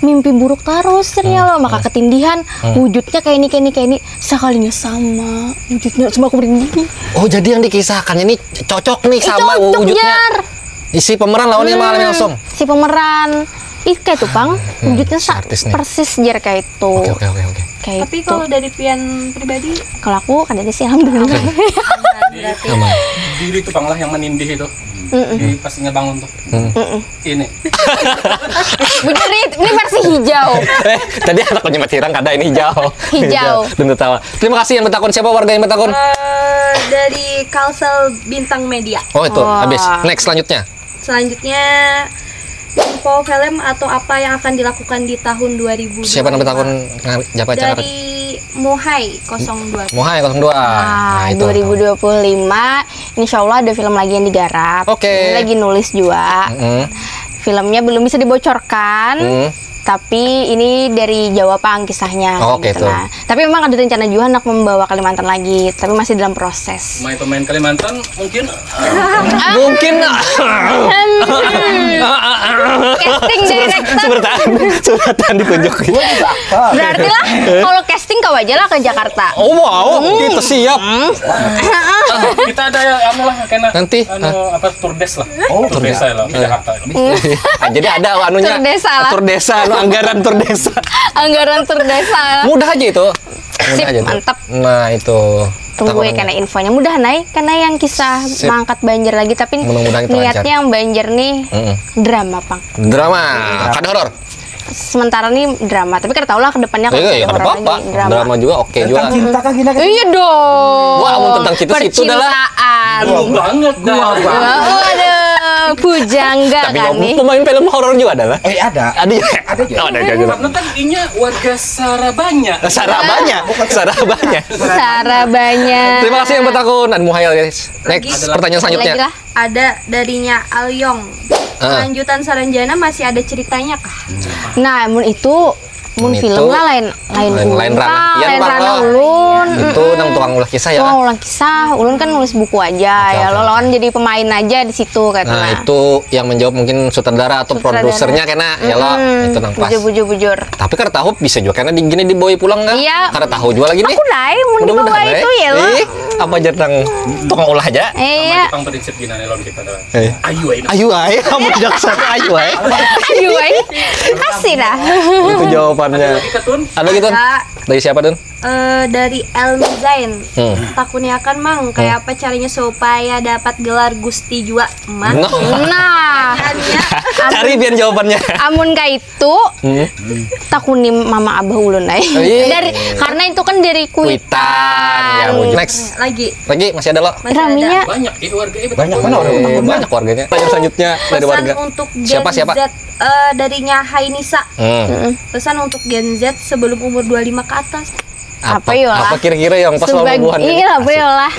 mimpi buruk terus jernya, hmm, lo, maka, hmm, ketindihan, hmm, wujudnya kayak ini, kayak ini, kayak ini. Sekalinya sama wujudnya, sama aku merinding. Oh, jadi yang dikisahkan ini cocok nih, eh, sama cocok, wujudnya. Jar. Isi pemeran lawannya, hmm, mengalami langsung. Si pemeran. Ih, kayak itu, Pang. Hmm, wujudnya sa-, artis nih, persis jar kayak itu. Oke, oke, oke, oke. Kayak itu. Tapi kalau dari pian pribadi? Kalau aku kada ada sih, alhamdulillah. Oke. Aman. Diri tuh, Pang, lah yang menindih itu. Mm-mm. Di pas ngebangun tuh. Hmm. Mm-mm. Ini. Bujur, ini, ini versi hijau. Eh, tadi anak punya matirang kada ini hijau. Hijau. Hijau. Dan tertawa. Terima kasih yang betakun. Siapa warga yang betakun? Eh, dari Kalsel Bintang Media. Oh, itu. Oh. Habis. Next, selanjutnya. Selanjutnya, info film atau apa yang akan dilakukan di tahun dua ribu dua puluh lima. Siapa yang betakun? Siapa, Cakar? Dari Muhai kosong dua. Muhai kosong dua. Nah, itu. dua ribu dua puluh lima, insya Allah ada film lagi yang digarap. Oke. Ini lagi nulis juga. Mm-mm. Filmnya belum bisa dibocorkan, Hmm. tapi ini dari Jawa pang kisahnya. Oke, gitu. Tuh. Nah, tapi memang ada rencana juga nak membawa Kalimantan lagi, tapi masih dalam proses. Pemain-pemain Kalimantan mungkin Mungkin Casting director. Sebertaan, sebertaan ditunjuk. Berarti lah, kalau casting kau aja lah ke Jakarta. Oh wow, kita siap. Kita ada ya anu lah kena Nanti, anu apa tour des lah. Oh, Tour desa lah di Jakarta. Ah, jadi ada anunya. Tour desa lah. Tour desa, anu, anggaran tour desa. Anggaran tour desa. Mudah aja itu. Mudah Sip, aja itu. Mantap. Nah, itu. Tunggu ya Takorannya. Kena infonya. Mudah nai, karena yang kisah Sip. Mangkat banjir lagi, tapi Mudah-mudahan itu niatnya lancar. Yang banjir nih Mm-mm. Drama pang. Drama, kada horor. Sementara nih drama, tapi kada tahu lah ke depannya kalau Iya, ada iya, kada horor apa-apa. Lagi. Drama. Drama juga oke juga. Tentang cinta kah gini? Iya dong. Wah, amun tentang cinta situ dah lah. Percintaan. Banget dah. Waduh, pujangga Tapi kan nih. Pemain film horor juga ada lah. Eh ada. Ada ya? Ada juga. Oh, ada juga. Karena kan inya warga Sarabanya. Sarabanya. Sarabanya. Sarabanya. Terima kasih yang bertakun. Ada Muhayal guys. Next, Ada pertanyaan lagi selanjutnya. Lah. Ada darinya Alyong. Ah. Lanjutan Saranjana masih ada ceritanya kah? Nah, mun itu mun film lah lain lain lain ranah. Lain ranah ulun. Itu nang tukang ulah kisah ya. Tukang ulah kisah, ulun kan nulis buku aja ya. Lo lawan jadi pemain aja di situ kata. Nah, itu yang menjawab mungkin sutradara atau produsernya kena ya lo. Itu nang pas. Bujur bujur bujur. Tapi kada tahu bisa juga karena di gini dibawa pulang kan? Iya. Kada tahu juga lagi nih. Aku naik mun dibawa itu ya lo. Apa aja nang tukang ulah aja. Iya. Tukang prinsip gini nih lawan kita dah. Ayu ayu. Ayu ayu. Kamu tidak satu ayu ayu. Ayu ayu. Kasih dah. Itu jawabannya. Ada lagi Tun? Dari siapa Tun? Uh, dari Elmi Zain. Hmm. Takuniakan mang, kayak apa caranya supaya dapat gelar Gusti jua, mang? No. Nah, cari biar jawabannya. Amun kayak itu hmm. Takuni mama abah ulun ai. Oh, iya. Dari karena itu kan dari kuitan. Kuitan. Ya, next. Lagi. Lagi masih ada lo. Masih raminya. Ada. Banyak eh warga eh, banyak mana orang hmm. Banyak warganya. Pertanyaan selanjutnya dari warga. Untuk siapa siapa? Z, uh, darinya Hainisa. Hmm. Pesan untuk Gen Z sebelum umur dua puluh lima ke atas. Apa, apa ya? Apa kira-kira yang pas lo buhan? Iya, apa ya lah?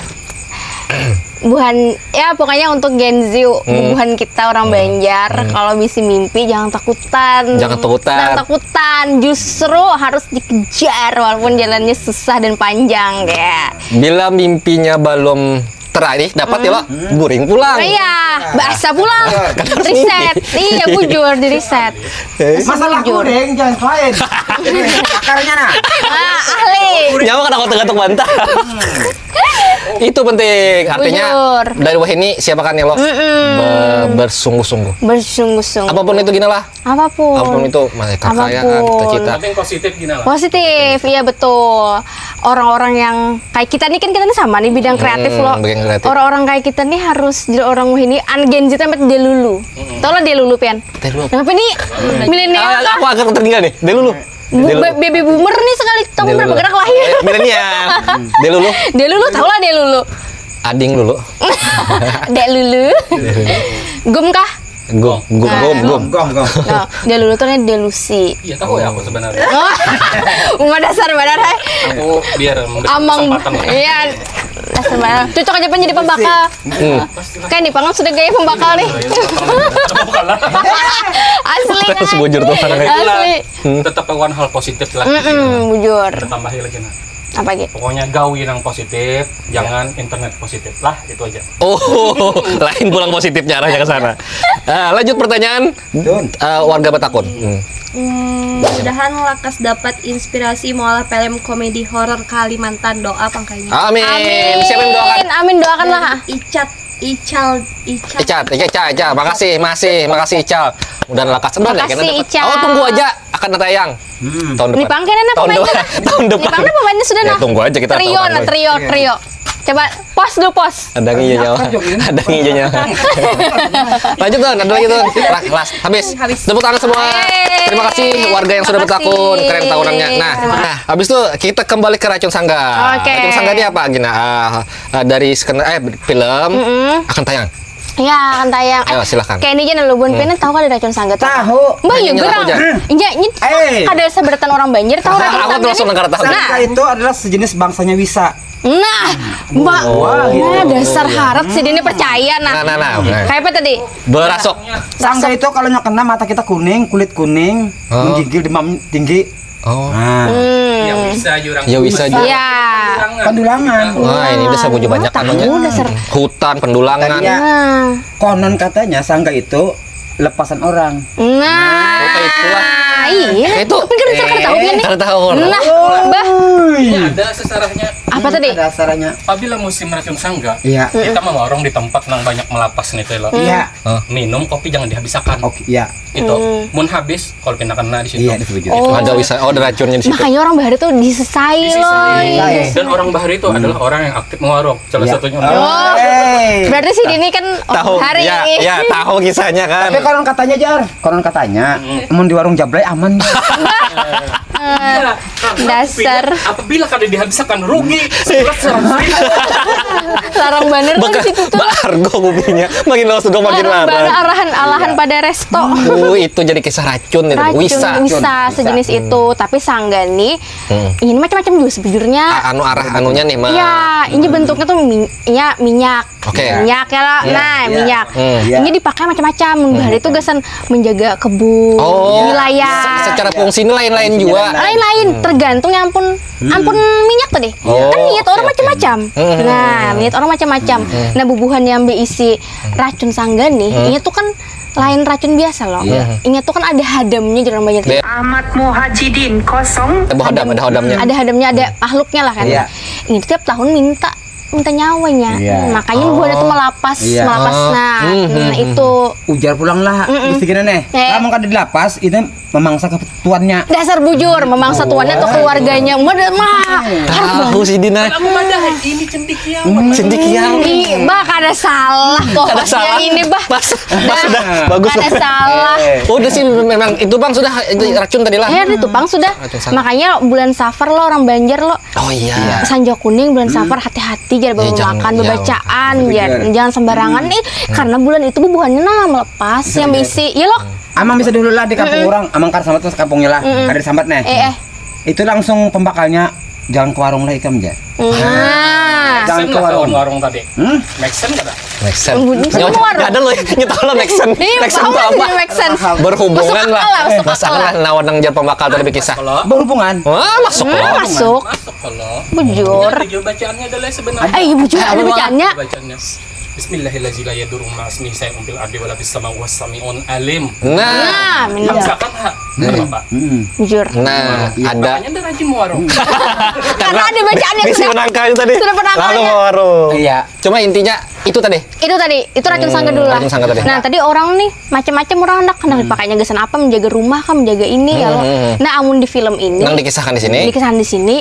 Buhan ya pokoknya untuk Gen Z hmm. Buhan kita orang hmm. Banjar hmm. Kalau bisi mimpi jangan takutan jangan takutan jangan takutan justru harus dikejar walaupun jalannya susah dan panjang ya bila mimpinya belum teraih dapat hmm. Ya lo guring pulang oh, iya bahasa pulang riset iya bujur di riset masalah guring jangan lain akarnya nah ah, ahli nyawa kena kotak-kotak bantah itu penting artinya Bujur. Dari wahini siapa kan ya lo mm -mm. Bersungguh-sungguh bersungguh-sungguh apapun itu gini lah apapun apapun itu masih kekayaan cita-cita positif gini lah positif iya betul orang-orang yang kayak kita nih kan kita nih sama nih bidang kreatif hmm, loh orang-orang kayak kita nih harus jadi orang wahini an Gen Z amat dia lulu hmm. Tolong dia lulu pian kenapa nih milenial ah, aku agak tertinggal nih dia lulu Baby boomer nih sekali tahun berapa gerak lahir? Milenial. Dia lulu. Dia lulu tahu lah dia lulu. Ading lulu. Dek lulu. Gum kah? Gum, gum, gum, gum. Gum, gum. Nah, dia lulu tuh delusi. Iya tahu ya aku sebenarnya. Uma dasar benar hai. Aku biar amang. Iya. Dasar benar. Cocok aja penjadi pembakal. Hmm. Kayak nih pangan sudah gaya pembakal nih. Asli. Sebujur tuh. Asli. Hmm. Tetap lakukan hal positif lah. Mm -mm, bujur. Tambahi lagi nah. Apa gitu? Pokoknya gawi yang positif, jangan internet positif lah, itu aja. Oh, lain pulang positifnya arahnya ke sana. Nah, lanjut pertanyaan uh, warga Batakun. Hmm. Hmm, mudahan lakas dapat inspirasi mengolah film komedi horor Kalimantan doa pangkainya. Amin. Amin. Siapa yang doakan? Amin doakanlah. Icat Ical, Ical. Ical, Ical, Ical, Ical. Makasih, masih, makasih Ical. Udah lakas sebentar ya, makasih, Ical. Oh, tunggu aja akan tayang. Hmm. Tahun depan. Nipang kena tahun depan. Tahun depan. Nipang pemainnya sudah ya, nah. Tunggu aja kita. Trio nah, trio, trio. Coba pos dulu pos. Ada ngiyo nyawa. Ada ngiyo nyawa. Lanjut tuh, ada lagi tuh. Last, habis. Habis. Tepuk tangan semua. Yeay. Terima kasih warga yang sudah bertakun, keren taunannya. Nah, nah, habis itu kita kembali ke Racun Sangga. Oke. Racun Sangga ini apa Gina? Uh, uh, dari skenario eh film mm -mm. Akan tayang. Ya, kan tayang. Ayo, silakan. Kayak ini aja dulu, Bun. Pian tahu kada racun sangga tuh? Tahu. Mbak, ya gerang. Inja, ini kada seberatan orang Banjar tahu racun sangga. Aku tuh langsung nangkar tahu. Sangga itu adalah sejenis bangsanya wisa. Nah, Mbak. Wah, dasar harat sih ini percaya nah. Nah, nah, nah. Kayak apa tadi? Berasok. Sangga itu kalau kena mata kita kuning, kulit kuning, menggigil, demam tinggi. Oh. Nah, Ya bisa aja orang. Ya bisa aja. Ya. Pendulangan. Wah, ini udah sabuju banyak anunya. Tahu dasar. Hutan, pendulangan. Iya. Nah. Konon katanya sangga itu lepasan orang. Nah. Kayak itulah. Iya. Kayak itu. Tapi kan saya kada tahu kan nih. Kada tahu. Nah, Mbah. Ini ada sesarahnya. Apa tadi? Ada sarahnya. Apabila musim racun sangga, Iya. kita mewarung di tempat nang banyak melapas nih, Telo. Iya. Minum kopi jangan dihabisakan. Oke, iya. Itu. Mun habis, kalau kena kena di situ. Iya, itu begitu. Oh. Ada wisa, oh, ada racunnya di situ. Makanya orang bahari tuh disesai loh. Dan orang bahari itu adalah orang yang aktif mewarung. Salah Iya. satunya. Hey. Berarti si Dini kan Tahu. hari Ya, ya, tahu kisahnya kan. Tapi konon katanya, Jar, konon katanya, mun di warung Jablay aman. Iya, karena Dasar. Apabila, apabila kada dihabisakan rugi sebelas seratus ribu. Larang bener kan di situ tuh. Bah, harga kopinya makin lawas juga makin Larang larang. Banget arahan alahan pada resto. Uh, itu jadi kisah racun itu. Racun, Wisa. wisa sejenis itu, tapi sangga nih ini macam-macam juga sebujurnya. A- anu arah anunya nih mah. Iya, ini bentuknya tuh mi- ya, minyak. Oke. Minyak ya lah. Iya, Nah, iya. minyak. Iya. Ini dipakai macam-macam. Mun bahari itu gasan menjaga kebun, Oh. wilayah. Se- Secara fungsi ini lain-lain juga. Lain-lain, tergantung yang ampun ampun minyak tadi. Oh, Kan niat oke, orang oke. macam-macam. Nah, niat orang macam-macam. Nah, bubuhan yang berisi racun sangga nih, ini tuh kan lain racun biasa loh. Iya. Ini tuh kan ada hadamnya jalan banyak. Iya. Ahmad Muhajidin kosong. Ada hodam, ada hodamnya. Ada hadamnya, ada makhluknya lah kan. Iya. Ini tiap tahun minta minta nyawanya. Iya. Makanya bubuhannya tuh melapas, Iya. melapas. Oh. Nah, Hmm, nah, hmm, itu Ujar pulang lah, mesti gini nih. Eh. Kamu kada dilapas, itu memangsa ketuannya. Dasar bujur, memangsa tuannya atau keluarganya. Udah mah. Tahu si Dina. Aku madahi ini cendekiawan. Cendekiawan. Ih, bah, kada salah kok. Kada salah. Ini, bah. Pas, pas sudah bagus. Kada salah. Oh, udah sih memang itu Bang sudah itu racun tadi lah. Ya, itu pang sudah. Racun sangga. Makanya bulan Safar lo orang Banjar lo. Oh iya. Sanja kuning bulan Safar, hati-hati jar Eh, jangan, makan, ya. bebacaan jar. Jangan sembarangan nih, karena bulan itu bubuhannya nah melepas yang berisi. Ya lo. Amang bisa dulu lah di kampung orang, amang kada sambat terus kampungnya lah, kada sambat nih. Eh, eh. Itu langsung pembakalnya, jangan ke warung lah ikam, Jar. Nah. Jangan ke Lawan warung. Warung tadi. Hmm? Make sense kada? Make sense. Bunyi Nyawa semua warung. Ada loh, nyetol make sense. Iya, Make sense paham itu sih apa? Make sense. Berhubungan Masuk lah. akal lah, masuk Masuk akal. Akal lah, nawan nang jar pembakal tadi kisah. Kalau Berhubungan. Wah, masuk Hmm, lah. Masuk. masuk kalau. Bujur. Ada jua bacaannya ada lah sebenarnya. Eh, iya, bujur. Ada Apa? Bacaannya. Bacaannya. Bismillahirrahmanirrahim. La yadurru ma'asmihi syai'un fil ardi wala fis sama wa huwas sami'un alim. Nah, Nah, minum. Misalkan ha, Bapak. Hmm. Bujur. nah ada. Makanya ada rajin warung. Karena ada bacaannya Bisi sudah. penangkalnya tadi. Sudah penangkalnya. Lalu ke warung. Iya. Cuma intinya itu tadi. Itu tadi, itu racun sangga dulu lah. Racun sangga tadi. Nah, tadi orang nih macam-macam orang hendak hendak dipakainya gasan apa, menjaga rumah kah, menjaga ini ya lo. Nah, amun di film ini Nang dikisahkan di sini. Dikisahkan di sini.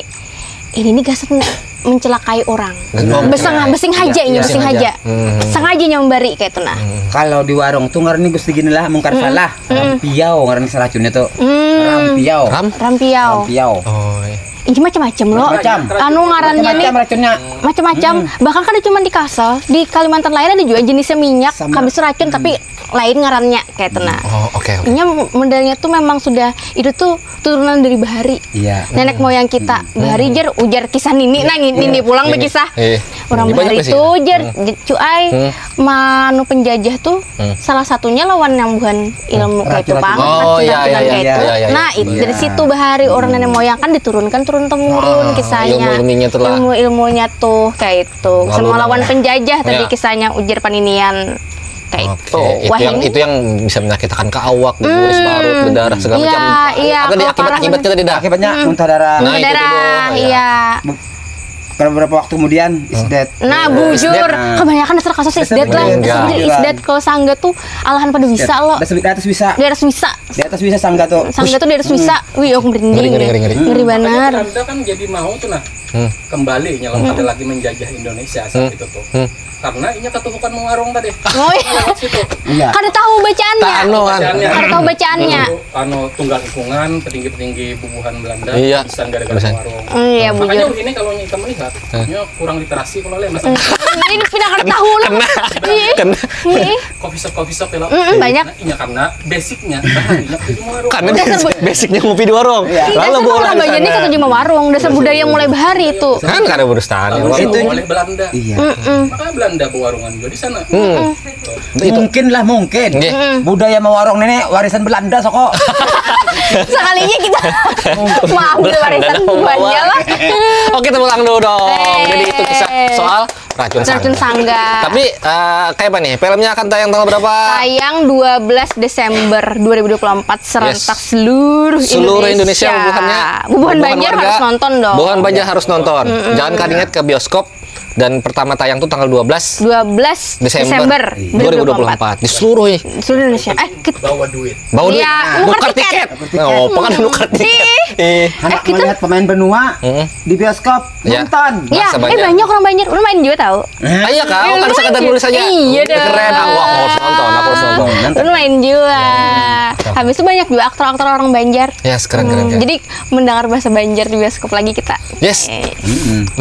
Ini nih gasan mencelakai orang. Oke. Beseng besing haja ini, Iya, besing sengaja. haja. Sengaja nyambari kayak itu nah. Kalau di warung tuh ngarannya Gusti gini lah, mungkar salah. Rampiau ngaran racunnya tuh. Rampiau. Ram? Rampiau. Rampiau. Oh, iya. Ini macam-macam lo. Macam. Anu ngarannya nih Macam racunnya. Macam-macam. Bahkan kada cuma di Kalsel, di Kalimantan lain ada juga jenisnya minyak, Sama. Habis racun tapi lain ngarannya kayak itu nah. Oh, oke, oke. Ini modelnya tuh memang sudah itu tuh turunan dari bahari. Iya. Nenek moyang kita bahari jar ujar kisah nini nah nini pulang berkisah. Eh, Orang ini banyak bahari sih. Itu jar j- cuai manu penjajah tuh salah satunya lawan yang buhan ilmu kayak itu Racun-racun. pang Oh, iya, racun-racun iya, kayak iya, itu. iya, iya. Nah, itu dari situ bahari orang nenek moyang kan diturunkan turun temurun kisahnya. Ilmu-ilmunya tuh lah. Ilmu-ilmunya tuh kayak itu. Lalu Sama nang- lawan penjajah tadi Iya. Kisahnya ujar paninian kayak Oke, itu. itu Wah, yang ini itu yang bisa menyakitkan ke awak, guris, parut, berdarah segala Iya, macam. iya, Ada kalau akibat parah akibatnya tadi dah. Akibatnya muntah darah. Nah, itu Darah, dulu, ya. Iya. Beberapa waktu kemudian is dead. Nah, bujur. Kebanyakan dasar kasus is dead lah. Meninggal. Sebenarnya is dead kalau sangga tuh alahan pada bisa lo. Di atas bisa. Di atas bisa. Di atas bisa sangga tuh. Sangga tuh di atas bisa. Wih, aku merinding. Ngeri, ngeri, ngeri, ngeri. Ngeri Makanya banget. Belanda kan jadi mau tuh nah kembali nyelam ada lagi menjajah Indonesia saat itu tuh. Karena inya ketuhukan mewarung tadi. Oh, iya. Lewat situ. Iya. Kada tahu bacaannya. Tak anu kan. Bacaannya. Kada tahu bacaannya. Anu tunggal lingkungan petinggi-petinggi bubuhan Belanda Iya. bisa gara-gara Bisa. warung. Hmm, iya, Makanya bujur. ini kalau nyai kamu lihat, nya kurang literasi kalau leh masa. Ini pindah kada tahu lah. Ih, Kan ih. Coffee shop, coffee shop ya lah. Mm-mm, banyak. Nah, iya karena basicnya baharinya di warung. Karena basic, basicnya ngopi di warung. Lalu Dasar bawa orang olahraga Banjar ini sana. Katuju mawarung, dasar budaya mulai bahari itu. Kan kada berustaan ya. Lalu Bang. Itu itu ju- oleh Belanda. Iya. Mm-mm. Maka Belanda bawa warungan juga di sana. Hmm. Itu. Mungkin lah mungkin. Nggih. Budaya mawarung ini waris-warisan Belanda soko. Sekalinya kita maaf udah warisan Belanda buahnya bawa. Lah. Oke, tepuk tangan dulu dong. Eh. Jadi itu kisah soal racun Racun sangga. sangga. Tapi eh, kayak apa nih? Filmnya akan tayang tanggal berapa? Tayang dua belas Desember dua ribu dua puluh empat serentak Yes. seluruh Seluruh Indonesia, bubuhannya, Bubuhan Banjar warga, harus nonton dong. Bubuhan Banjar harus nonton. Jangan karingat ke bioskop dan pertama tayang tuh tanggal dua belas dua belas Desember, Desember dua ribu dua puluh empat di seluruh Seluruh Indonesia. Eh, kita Bawa duit. Bawa duit. Iya, Nukar nukar tiket. tiket. Nah, apa kan nukar tiket? Ih. Eh. Anak kita- melihat pemain benua Hmm. di bioskop Ya. nonton. Ya, Masa eh banyak. Banyak orang Banjar. Lu main juga tahu. Ah, iya kak, oh, Lu kan main sekadar juga. Nulis aja. Iya dong. Keren, aku, aku harus nonton, aku harus nonton. Lu main juga. Habis itu banyak juga aktor-aktor orang Banjar. Ya, keren, keren, Hmm, keren. Jadi mendengar bahasa Banjar di bioskop lagi kita. Yes. Eh.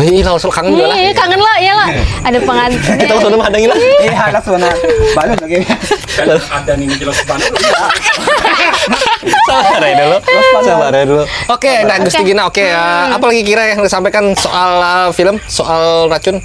Wih, langsung kangen juga lah. Iya, kangen lah, ya lah. Ada pengantin. Kita langsung ada ngilang. Eh, halas mana? Balik lagi. Ada nih jelas banget. Sabar ya dulu. Sabar ya dulu. Oke, nah Gusti Gina, oke ya. Apa lagi kira yang disampaikan soal uh, film, soal racun?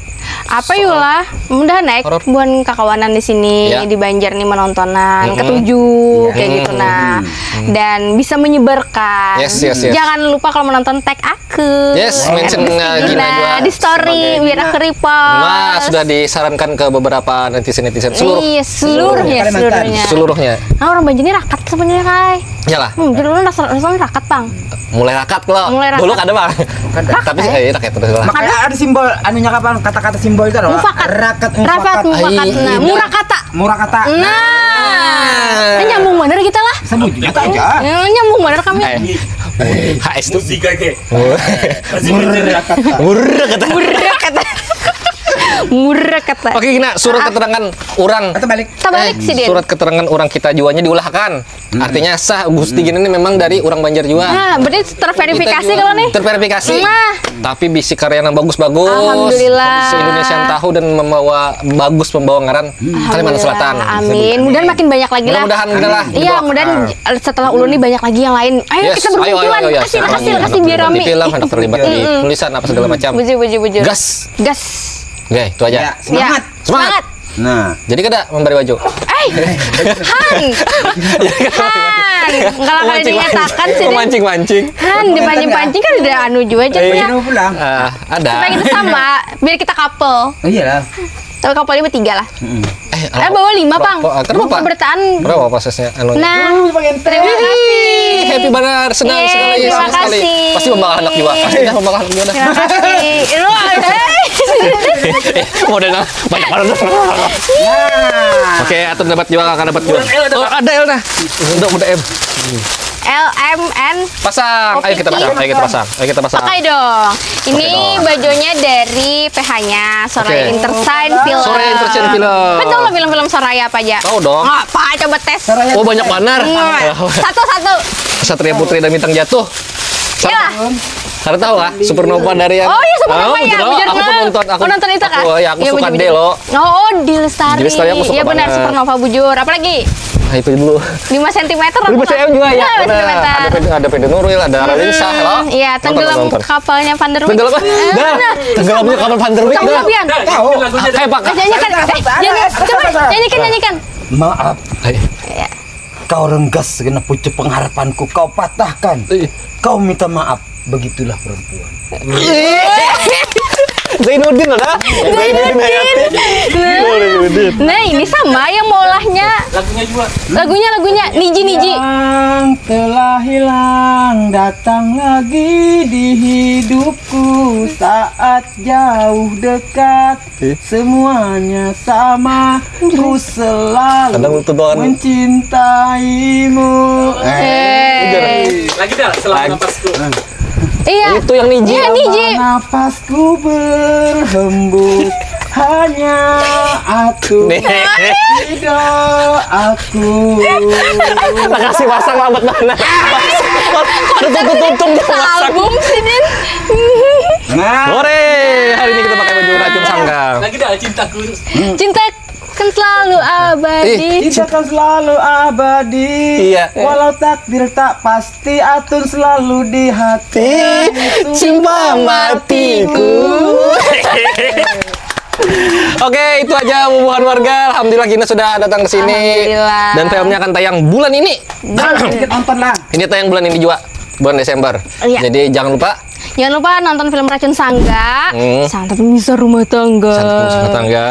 Apa yulah? Mudah naik Horor. Buhan kakawanan di sini Ya. Di Banjar nih menontonan Ketujuh kayak gitu nah. Dan bisa menyebarkan. Yes, yes, yes. Jangan lupa kalau menonton tag aku. Yes, mention, Gusti uh, Gina juga Di story sebagai biar aku repost. Nah, sudah disarankan ke beberapa netizen-netizen seluruh Iya, seluruhnya, Kalimantan. seluruhnya. Seluruhnya. Nah, orang Banjar ini rakat sebenarnya, Kai. Iyalah. Hmm, jadi lu rasa rasa rakat, Bang. Mulai rakat lo. Mulai rakat. Dulu kada bang. Tapi eh. Eh, rakat terus lah. Maka ada simbol anunya kapan kata-kata simbol itu loh. Mufakat. Rakat Rapat mufakat. mufakat. Ai, Nah, iya. murakata. Murakata. Nah. Ini nyambung bener kita lah. Sebut juga aja. Ya, nyambung bener kami. Hai. H S tuh. Musik aja. Murah kata. Murakata. Murakata. Oke, Gina, surat keterangan orang. Atau balik. Kita balik sih, Din. Surat keterangan orang kita juanya diulahkan. Artinya sah Gusti Gina ini memang dari orang Banjar jua. Nah, berarti terverifikasi kalau nih. Terverifikasi. Nah. Tapi bisi karya yang bagus-bagus. Alhamdulillah. Se-Indonesia tahu dan membawa bagus membawa ngaran Kalimantan Selatan. Amin. Mudah makin banyak lagi lah. Mudah-mudahan udah lah. Iya, mudah-mudahan setelah ulun nih banyak lagi yang lain. Ayo Yes, kita berkumpulan. Asil, asil, asil biar rame. Film, anak terlibat di tulisan apa segala macam. Bujur, bujur, bujur. Gas. Gas. Oke, itu aja. Ya, semangat. Semangat. Jadi kada memberi baju. Eh, Han. Han. Kalau kalian dinyatakan sih, Mancing-mancing. Han dipancing-pancing kan udah anu juga aja Eh, ya. Mau pulang. Ah, ada. Supaya kita sama, biar kita couple. Oh iyalah. Tapi couple bertiga lah. Eh, Eh, bawa lima, Pang. Apa? Kenapa? Bertahan. Berapa prosesnya? Anu. Nah, terima kasih. Happy banget, senang Yeay, sekali, terima senang sekali. Kasih. Pasti membawa anak juga. Pasti dah membawa anak juga dah. Terima kasih. Lu ada. Model banyak banget. Oke, atau dapat juga, kakak dapat juga. Oh, ada L dah. Udah, udah M. L M N. Pasang. Ayo kita pasang. Ayo kita pasang. Ayo kita pasang. Pakai dong. Ini bajunya dari P H-nya Soraya Entertain Film. Soraya Entertain Film. Kan tahu lah film-film Soraya apa aja? Tahu dong. Apa coba tes? Oh, banyak banar. Satu-satu. Satria Putri dan Bintang Jatuh. Ya. Karena tahu lah, Supernova dari yang Oh iya, Supernova ya. Aku Bujur, aku kenal. Penonton, aku Oh, nonton itu kah? Aku, ya, aku Iya, suka bujur, Delo. Oh, Dilestari. Dilestari aku suka Iya benar, banget. Supernova bujur. Apalagi? Nah, itu dulu. Lima sentimeter. Lima cm juga ya. Iya, lima sentimeter. Ada Pede, ada Pede Nuril, ada Ralinsa, lo. Iya, tenggelam kapalnya Van der Wijk. Tenggelam. Dah, tenggelamnya kapal Van der Wijk. Tahu Dah. nggak, Pian? Kayak apa? Nyanyikan, eh, nyanyi, coba nyanyikan, nyanyikan. Maaf, Ayo. kau renggas kena pucuk pengharapanku, kau patahkan. Iya. Kau minta maaf. Begitulah perempuan. Zainuddin ada? Zainuddin Hayati. Zainuddin. Nah, ini sama yang mau olahnya. Lagunya juga. Lagunya, lagunya Niji Niji. Yang telah hilang datang lagi di hidupku saat jauh dekat. Semuanya sama, ku selalu Kadang tuh doang. Mencintaimu. Eh. Lagi dah, selama napasku. Iya. Itu yang Niji. Iya, Niji. Napasku berhembus hanya aku. Nih. Tidak aku. Makasih pasang lambat banget. Ada tutup-tutup dia pasang. Album sih, Din. Nah, Hore, hari ini kita pakai baju racun sangga. Lagi dah cintaku. Cinta Kan selalu abadi. Cinta kan selalu abadi. Iya. Walau takdir tak pasti, atun selalu di hati. Cinta matiku. Oke, itu aja bubuhan warga. Alhamdulillah kita sudah datang ke sini. Alhamdulillah. Dan filmnya akan tayang bulan ini. Nah, kita nonton lah. Ini tayang bulan ini juga, bulan Desember. Iya. Jadi jangan lupa. Jangan lupa nonton film Racun Sangga, Hmm. Santet Bisa Rumah Tangga. Santet Bisa Rumah Tangga.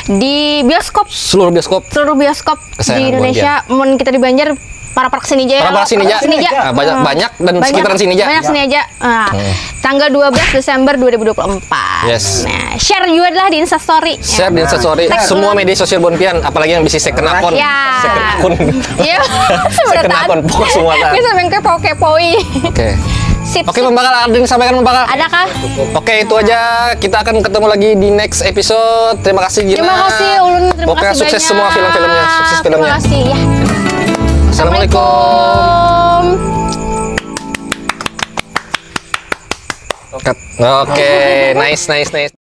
Di bioskop, Seluruh bioskop. seluruh bioskop Kesayangan di Indonesia. Mun kita di Banjar, para para sini aja ya. Para-para sini aja. Sini aja. Nah, banyak banyak dan Banyak. sekitaran sini aja. Banyak sini aja. Nah, tanggal dua belas Desember dua ribu dua puluh empat. Yes. Nah, share juga lah di Instastory. Share di Instastory, semua media sosial buhan pian, apalagi yang bisa second account. Ya. Second account. Iya, Second sebenarnya. Account, pokok semua kan. Ini sampai kepo-kepoi. Oke. Sip. Oke, Pembakal, ada yang disampaikan, Pembakal? Adakah? Oke, itu aja. Kita akan ketemu lagi di next episode. Terima kasih, Gina. Terima kasih, Ulun. Terima Pokoknya kasih sukses banyak. Semua film-filmnya, sukses filmnya. Terima kasih ya. Assalamualaikum. Assalamualaikum. Cut. Oke, nice, nice, nice.